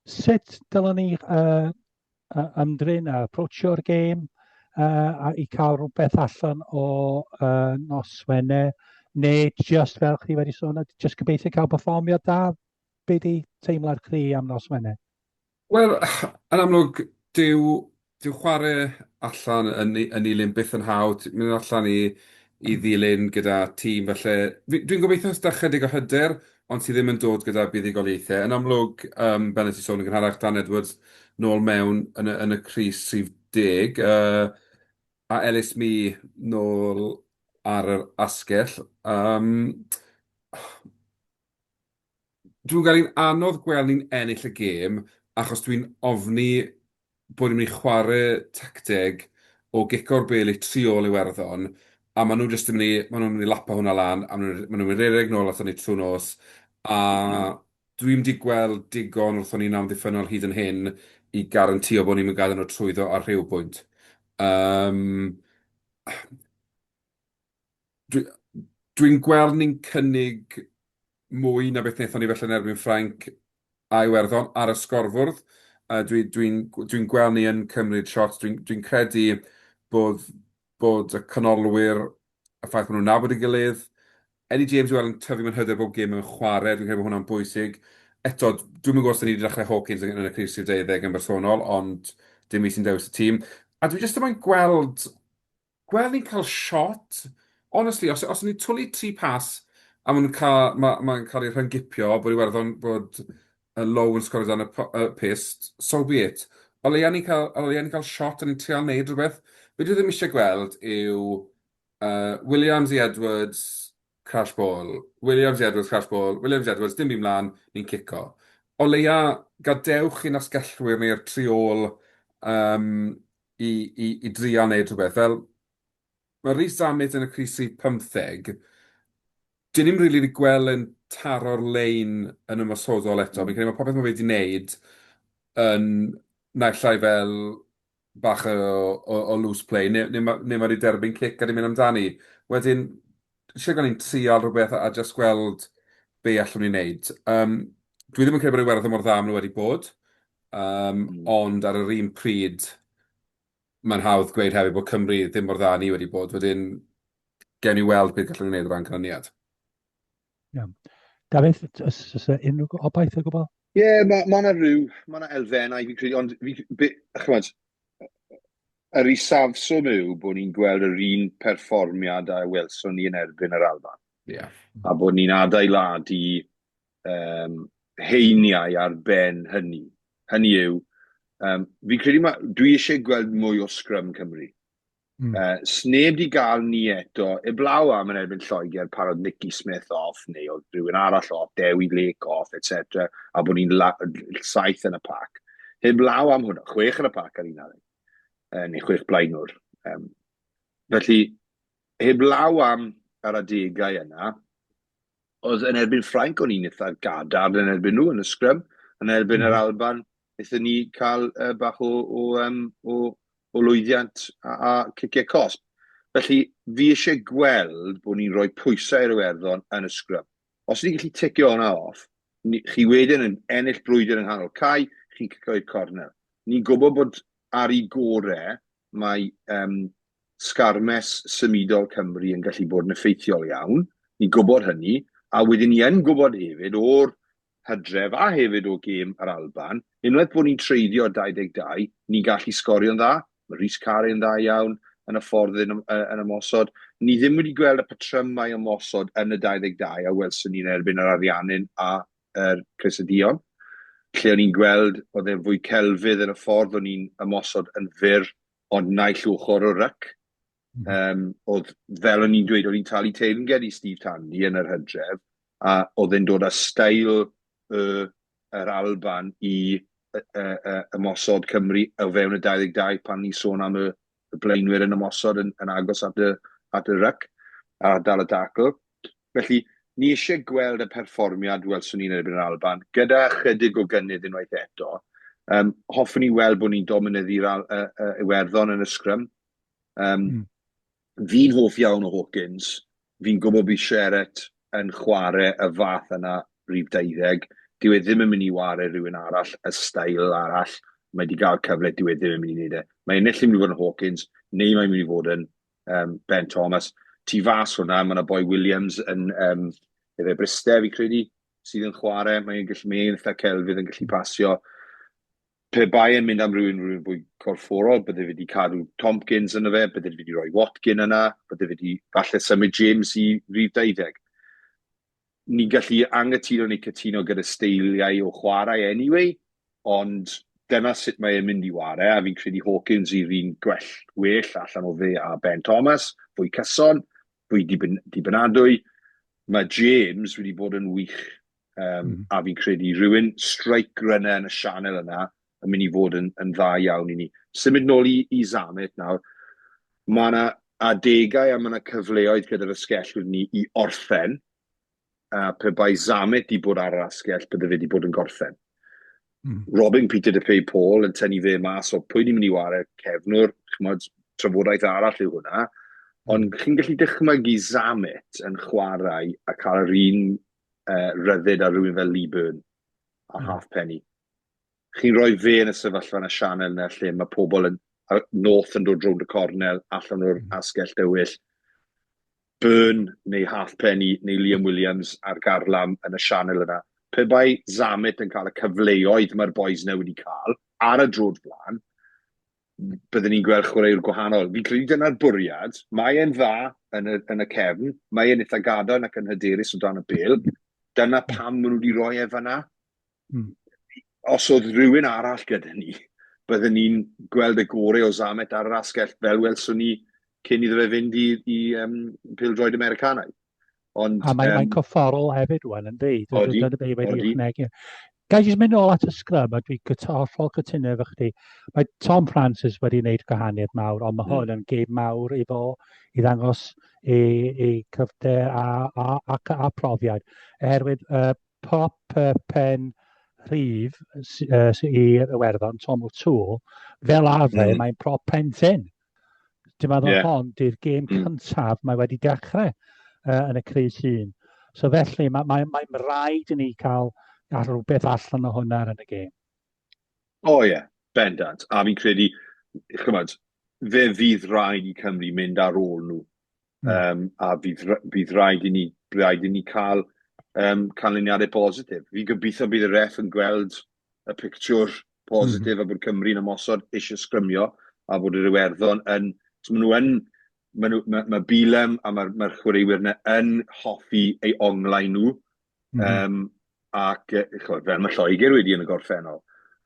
sut dylwn ni ymdrin a approachio'r gêm? uh, i cael rhywbeth allan o uh, nos Wener, neu just fel chi wedi sôn, just gobeithio cael perfformiad da? Be di teimlad chi am nos Wener? Wel, yn amlwg, dyw, dyw chwarae allan yn yn Nulyn byth yn hawdd. Ti'n mynd allan i i ddilyn gyda tîm falle... Dwi'n gobeithio os da chydig o hyder, ond sydd ddim yn dod gyda buddugoliaethau. Yn amlwg, um, fel nes i sôn yn gynharach, Dan Edwards nôl mewn yn y, yn y crys rhif 10, uh, a Ellis Mee nôl ar yr asgell. Um, Dwi'n gael hi'n anodd gweld ni'n ennill y gêm achos dwi'n ofni bod ni'n mynd i chwarae tacteg o gico'r bêl i tu ôl Iwerddon a maen nhw jyst yn mynd i... maen nhw'n mynd i lapo hwnna lan a maen nhw'n mynd i redeg nôl aton ni trwy nos a dwi'm 'di gweld digon wrthon ni'n amddiffynnol hyd yn hyn i garantïo bod ni'n mynd gadael nhw trwyddo ar rhyw bwynt. Yym... Dwi dwi'n gweld ni'n cynnig mwy na beth wnaethon ni falle yn erbyn Ffrainc a Iwerddon ar y sgorfwrdd. Uh, dwi'n dwi, dwi, dwi gweld ni yn cymryd shots. Dwi'n dwi credu bod, bod y canolwyr, y ffaith bod nhw'n nabod ei gilydd, Eddie James i weld yn tyfu mewn hyder bob gêm mewn chwarae, dwi'n credu bod hwnna'n bwysig. Eto, dwi'm yn gwybod os 'dan ni wedi dechrau Hawkins yn y crys rhif 20 yn bersonol, ond dim fi sy'n dewis y tîm. A dwi jyst ddim yn gweld Gweld ni'n cael shot. Honestly, os os ni'n twlu tri pas a maen nhw'n cael... ma' mae'n cael ei rhyngipio, bod Iwerddon, bod y Lowe yn sgorio dan y y pyst, so be it. O leia ni'n cael, o leia ni'n cael shot a ni'n trial wneud rhywbeth. Be dwi ddim eisiau gweld yw uh, Williams i Edwards, crash ball, Williams i Edwards, crash ball, Williams i Edwards, dim byd mlaen, ni'n cico. O leia, gadewch i'n asgellwyr ni'r tri ôl um, i, i, i drial wneud rhywbeth. Fel, mae Rhys Zammit yn y crys rhif 15, dyn ni'm rili wedi gweld e'n taro'r lein yn ymosodol eto. Fi'n credu mae popeth mae fe wedi wneud yn naill ai fel bach o, o, o loose play, neu, neu, ma, neu mae wedi derbyn cic a wedi mynd amdani. Wedyn, eisiau gael ni'n trial rhywbeth a just gweld be allwn ni wneud. Um, dwi ddim yn credu bod Iwerddon mor dda maen nhw wedi bod, um, mm. ond ar yr un pryd, mae'n hawdd gweud hefyd bod Cymru ddim mor dda ni wedi bod. Wedyn, gewn ni weld beth gallwn ni wneud o ran canlyniad. Iawn. Dafydd, oes oes unrhyw obaith o gwbl? Ie, yeah, mae ma yna rhyw, mae yna elfennau fi'n credu, ond fi, be, chymod, yr isafswm yw bod ni'n gweld yr un perfformiad a welson ni yn erbyn yr Alban. Yeah. A bod ni'n adeiladu um, heiniau ar ben hynny. Hynny yw, um, fi'n credu ma, dwi eisiau gweld mwy o sgrym Cymru. Mm. Uh, sneb di gael ni eto, eblaw am yn erbyn Lloegr pan oedd Nicky Smith off, neu oedd rhywun arall off, Dewi Lake off, etc. A bod ni'n saith yn y pac. Heblaw am hwnna, chwech yn y pac ar un adeg, uh, neu chwech blaenwr. Um, felly, heblaw am yr adegau yna, oedd yn erbyn Ffrainc, o'n i'n eitha gadarn yn erbyn nhw yn y sgrym, yn erbyn mm. yr Alban, wnaethon ni cael uh, bach o, o, um, o, o lwyddiant a, a ciciau cosb. Felly, fi eisiau gweld bod ni'n rhoi pwysau i'r Iwerddon yn y sgrym. Os ni'n gallu ticio hwnna off, ni, chi wedyn yn ennill brwydr yng nghanol cae, chi'n cicio i'r cornel. Ni'n gwybod bod ar ei gore mae um, sgarmes symudol Cymru yn gallu bod yn effeithiol iawn, ni'n gwybod hynny, a wedyn ni yn gwybod hefyd o'r hydref a hefyd o gêm yr Alban, unwaith bod ni'n treiddio 22, ni'n gallu sgorio'n dda, mae Rhys Carre yn dda iawn yn y ffordd yn, yn ymosod. Ni ddim wedi gweld y patrymau ymosod yn y 22 a welson ni'n erbyn yr Ariannin a yr Crysyddion, lle o'n i'n gweld oedd e'n fwy celfydd yn y ffordd o'n i'n ymosod yn fyr ond naill ochr o'r ryc. Mm. Um, oedd, fel o'n i'n dweud, o'n i'n talu teyrnged i Steve Tandy yn yr hydref, a oedd e'n dod â steil y, yr Alban i y, y, y, ymosod Cymru o fewn y 22 pan ni'n sôn am y, y blaenwyr yn ymosod yn, yn agos at y, at y ryc a dal y dacl. Felly, ni eisiau gweld y perfformiad welson ni'n erbyn yr Alban, gyda chydig o gynnydd unwaith eto. Um, hoffwn i weld bod ni'n dominyddu'r uh, uh, Iwerddon yn y sgrym. Um, mm. Fi'n hoff iawn o Hawkins. Fi'n gwybod bydd Sheret yn chwarae y fath yna rhif 20. Dyw e ddim yn mynd i ware rhywun arall, y steil arall. Mae wedi cael cyfle, dyw e ddim yn mynd i wneud e. Mae ennill yn mynd i fod yn Hawkins, neu mae'n mynd i fod yn Ben Thomas. Tu fas hwnna, mae yna boi Williams yn, efe Bryste, fi credu, sydd yn chwarae. Mae'n gallu, mae'n eitha celfydd yn gallu pasio. Pe bai e'n mynd am rhywun rhywun fwy corfforol, bydde fe wedi cadw Tompkins yna fe, bydde fe wedi rhoi Watkin yna, bydde fe wedi falle symud James i rif 20. Ni'n gallu anghytuno neu cytuno gyda steiliau o chwarae anyway, ond dyna sut mae e'n mynd i ware, a fi'n credu Hawkins yw'r un gwell, well allan o fe a Ben Thomas, fwy cyson, fwy dibynadwy. Mae James wedi bod yn wych, a fi'n credu rhywun strike runner yn y sianel yna yn mynd i fod yn, yn dda iawn i ni. Symud nôl i Zammit nawr, mae yna adegau a mae yna cyfleoedd gyda'r asgellwyr ni i orffen, a pe bai Zammit di bod ar yr asgell, bydde fe di bod yn gorffen. Robin Peter de Pay Paul yn tynnu fe mas o pwy ni'n mynd i ware cefnwr, ch'mod, trafodaeth arall yw hwnna, ond chi'n gallu dychmygu Zammit yn chwarae a cael yr un rhyddid a rhywun fel Lee Byrne a Halfpenny. Chi'n rhoi fe yn y sefyllfa yn y sianel yna lle mae pobl yn, North yn dod rownd y cornel allan o'r asgell dywyll, Byrne neu Halfpenny neu Liam Williams ar garlam yn y sianel yna. Pe bai Zammit yn cael y cyfleoedd mae'r boys yna wedi cael ar y drod flaen, byddwn ni'n gweld chwaraewr gwahanol. Fi'n credu dyna'r bwriad. Mae e'n dda yn y cefn, mae e'n eitha gadarn ac yn hyderus o dan y bêl. Dyna pam maen nhw wedi rhoi e fan'na. Os oedd rhywun arall gyda ni, byddwn ni'n gweld y gorau o Zammit ar yr asgell fel welson ni cyn iddo fe fynd i pêl-droed Americanaidd. Ond, A mae'n mae corfforol hefyd wan, yndi? Odi, Dyna be wedi odi. ychwanegu. Ga i jyst mynd nôl at y sgrym, a dwi'n hollol cytuno efo chdi. Mae Tom Francis wedi wneud gwahaniaeth mawr, ond mae hwn yn gêm mawr i fo i ddangos ei cryfder a profiad. Oherwydd prop pen rhif i'r Iwerddon, Tom O'Toole, fel arfer mae'n prop pen tyn. Dwi'n meddwl hon di'r gêm cyntaf mae wedi dechrau yn y crys un. So felly mae, mae, mae rhaid i ni cael rhywbeth allan o hwnna yn y gêm. O ie, bendant. A fi'n credu, chymod, fe fydd rhaid i Cymru mynd ar ôl nhw. A fydd rhaid i ni cael canlyniadau positif. Fi'n gobeithio bydd y ref yn gweld y pictiwr positif a bod Cymru'n ymosod eisiau sgrymio a bod yr Iwerddon yn... So maen nhw yn... Maen nhw, mae Bealham a mae'r chwaraewyr yna yn hoffi ei onglau nhw. Ac ch'mod, fel mae Lloegr wedi yn y gorffennol.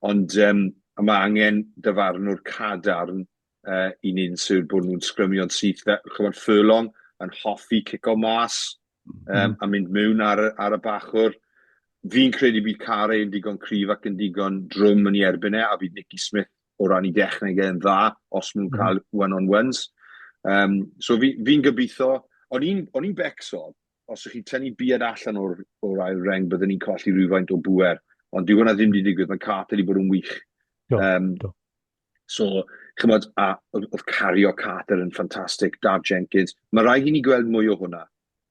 Ond mae angen dyfarnwr cadarn i wneud yn siŵr bod nhw'n sgrymio'n syth. Ch'mod, Furlong yn hoffi cico mas a mynd mewn ar y bachwr. Fi'n credu bydd Carey yn digon cryf ac yn digon drwm yn ei erbyn e, a bydd Nicky Smith o ran ei dechneg e'n dda os maen nhw'n cael one-on-ones. So fi gobeithio, o'n i'n becso, os ych chi'n tynnu Beard allan o'r ail reng, byddwn ni'n colli rhywfaint o bwer. Ond dyw hwnna ddim wedi digwydd, mae Carter wedi bod yn wych. Do, do. So, chymod, a oedd cario Carter yn ffantastig, Daf Jenkins. Mae rhaid i ni gweld mwy o hwnna.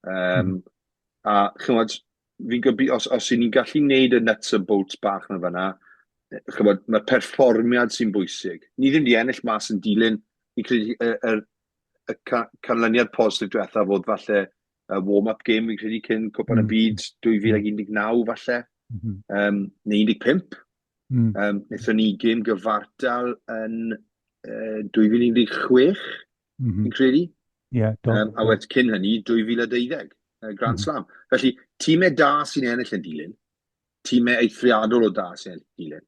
A chymod, fi'n gobeithio, os i ni'n gallu neud y nuts and bolts bach na fanna, chymod, mae'r perfformiad sy'n bwysig. Ni ddim wedi ennill mas yn dilyn, fi'n credu y canlyniad positif diwethaf oedd falle y warm-up game, fi'n credu, cyn Cwpan y Byd 2019 falle, neu 15. Wnaethon ni gêm gyfartal yn 2016, fi'n credu. Ie, do. A wedyn cyn hynny, 2012, Grand Slam. Felly, tîmau da sy'n ennill yn dilyn, tîmau eithriadol o da sy'n ennill yn dilyn.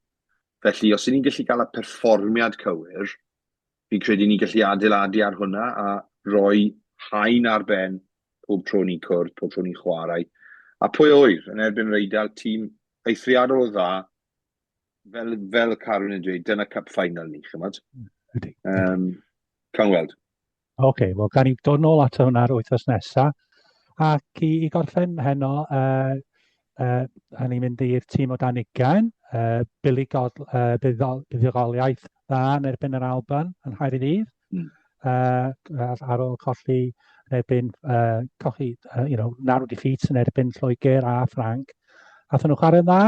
Felly, os ydyn ni'n gallu cael y perfformiad cywir, fi'n credu ni'n gallu adeiladu ar hwnna a rhoi haen ar ben pob tro ni'n cwrdd, pob tro ni'n chwarae. A pwy ŵyr, yn erbyn yr Eidal, tîm eithriadol o dda, fel Carwyn yn dweud, dyna cup final ni, chymod? Ydy. Cawn weld. Oce, okay, wel, gan i dod nôl at hwnna'r wythnos nesaf. Ac i gorffen heno, a ni'n mynd i'r tîm o dan 20, buddugoliaeth dda yn erbyn yr Alban yn Nghaerdydd. Ar ôl colli yn erbyn, colli, narrow defeats yn erbyn Lloegr a Ffranc. Athyn nhw chwarae'n dda.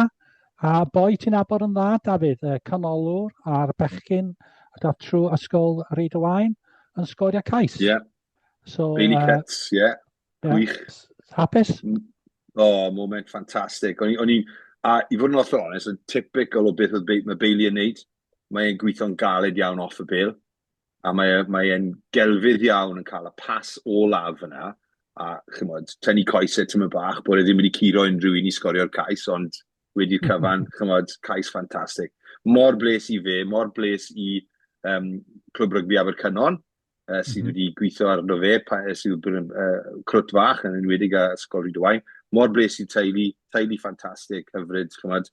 A boi ti'n nabod yn dda, Dafydd, y canolwr a'r bechgyn a dath trwy ysgol Rhyd y Waun yn sgorio cais. Ie. Yeah. So, Bailey Cutts, ie. Yeah. Gwych. Hapus? O, oh, moment ffantastig. O'n i, a i fod yn hollol onest, yn typical o beth oedd mae Bailey yn neud. Mae e'n gweithio'n galed iawn off y bêl. A mae e, mae e'n gelfydd iawn yn cael y pas olaf yna. A chymod, tynnu coesau tyma bach, bod e ddim wedi curo unrhyw un i sgorio'r cais, ond wedi'r cyfan, chymod, cais ffantastig. Mor bles i fe, mor bles i um, Clwb Rygbi Abercynon, sydd wedi gweithio arno fe, pa, sydd wedi bod yn crwt fach, yn enwedig â Ysgol Rhydywaun. Mor bles i teulu, teulu ffantastig, hyfryd, chymod.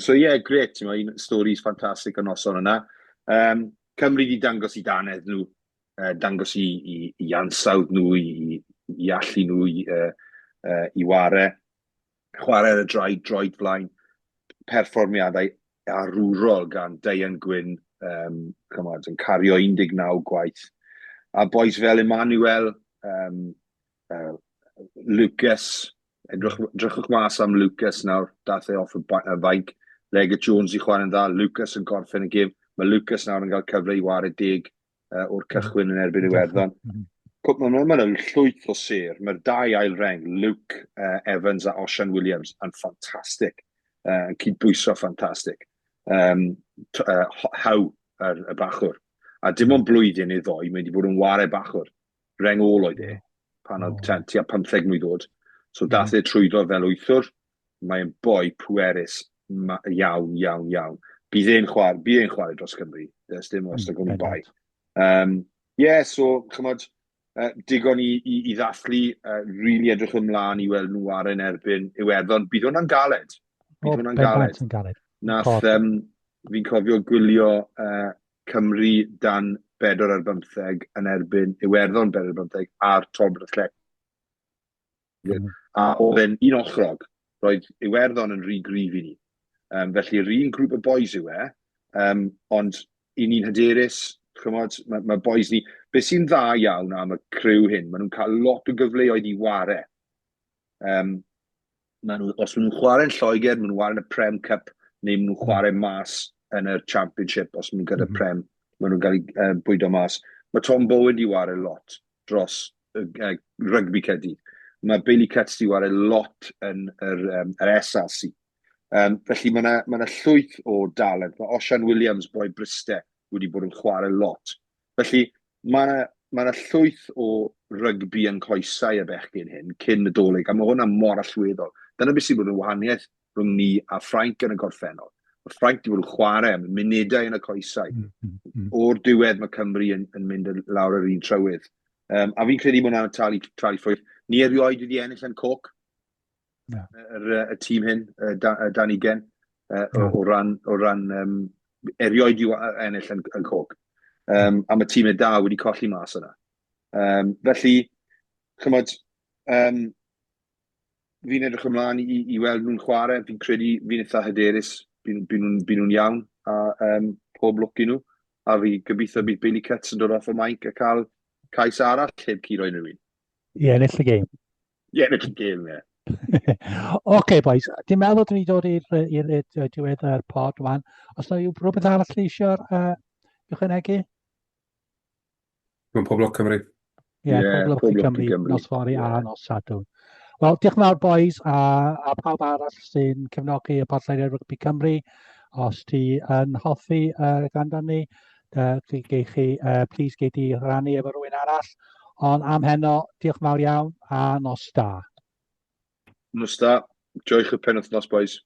So ie, yeah, gret, ti'n un stories ffantastig y noson yna. Cymru wedi dangos i danedd nhw, dangos i, i, i ansawdd nhw, i, i allu nhw i, i ware. Chwarae ar y draed, droed flaen, perfformiadau arwrol gan Deian Gwyn, um, chymod, yn cario 19 gwaith. A boys fel Emmanuel, um, Lucas, edrych, edrychwch mas am Lucas nawr, dath e off y, y fainc. Leggett Jones i chwarae'n dda, Lucas yn gorffen y gêm. Mae Lucas nawr yn cael cyfle i ware deg o'r cychwyn yn erbyn Iwerddon. Mae'n ma, ma llwyth o sêr. Mae'r dau ail reng, Luke Evans a Osian Williams, yn ffantastig. Yn cydbwyso ffantastig. Um, How, yr, y bachwr. A dim ond blwyddyn neu ddoi, mae wedi bod yn ware bachwr. Reng ôl oedd e, pan oedd tua 15 mlwydd oed. So dath e trwyddo fel wythwr. Mae'n boi pwerus iawn, iawn, iawn. Bydd e'n chwarae, bydd e'n chwarae dros Cymru. Does dim os mm, ag bai. Um, yeah, so, chymod, digon i, i, i ddathlu, really edrych ymlaen i weld nhw ar yn erbyn Iwerddon. Bydd hwnna'n galed. Bydd oh, hwnna'n galed. galed. Nath, um, fi'n cofio gwylio Cymru dan 4 ar 15 yn erbyn Iwerddon 4 ar 15 ar Talbot Athletic. A oedd e'n un ochrog. Roedd Iwerddon yn rhy gryf i ni. Um, felly, yr un grŵp o boys yw e, um, ond i ni'n hyderus, chymod, mae, mae boys ni... Be sy'n dda iawn am y criw hyn, maen nhw'n cael lot o gyfleoedd i ware. Um, maen nhw, os maen nhw'n chwarae'n Lloegr, maen nhw'n chwarae'n y Prem Cup, neu maen nhw'n chwarae mas yn y Championship, os maen nhw'n gyda Prem, maen nhw'n cael eu bwydo mas. Mae Tom Bowen di ware lot dros uh, rygbi Caerdydd. Mae Bailey Cutts di ware lot yn yr, um, yr SRC. Um, felly mae yna ma llwyth o dalent. Mae Osian Williams, boi Bryste, wedi bod yn chwarae lot. Felly mae yna ma llwyth o rygbi yn coesau y bechgyn hyn cyn y Dolig, a mae hwnna mor allweddol. Dyna beth sy'n bod yn wahaniaeth rhwng ni a Ffrainc yn y gorffennol. Mae Ffrainc wedi bod yn chwarae am munudau yn y coesau. O'r diwedd mae Cymru yn, yn mynd lawr yr un trywydd. Um, a fi'n credu bod hwnna'n talu, talu ffrwyth. Ni erioed wedi ennill yn Coc, yeah. yr, y tîm hyn, y, da, y dan ugen, uh, o, o ran, o ran um, erioed i ennill yn, yn Coc. Um, a mae tîmau da wedi colli mas yna. Um, felly, chymod, um, fi'n edrych ymlaen i, i weld nhw'n chwarae. Fi'n credu fi'n eitha hyderus. Byn, byn nhw'n byn nhw iawn a um, pob lwc i nhw. A fi gobeithio bydd Bailey Cutts yn dod off y mainc a cael cais arall heb curo unrhyw un. I ennill y gêm. I ennill y gêm, ie. Oce, boys. Dwi'n meddwl dyn ni dod i'r diwedd yr pod wan. Os yna rhywbeth arall chi eisiau uh, ychwanegu? Mae'n pob lwc Cymru. Ie, yeah, yeah, pob lwc i Cymru, Cymru. Nos fory yeah. a nos Sadwrn. Wel, diolch yn fawr, boys, a, a pawb arall sy'n cefnogi y podlediad Rygbi Cymru. Os ti yn hoffi uh, gwrando ni, uh, gei chi, uh, please gei di rannu efo rhywun arall. Ond am heno, diolch yn fawr iawn, a nos da. Nos da. Joiwch y penwythnos, boys.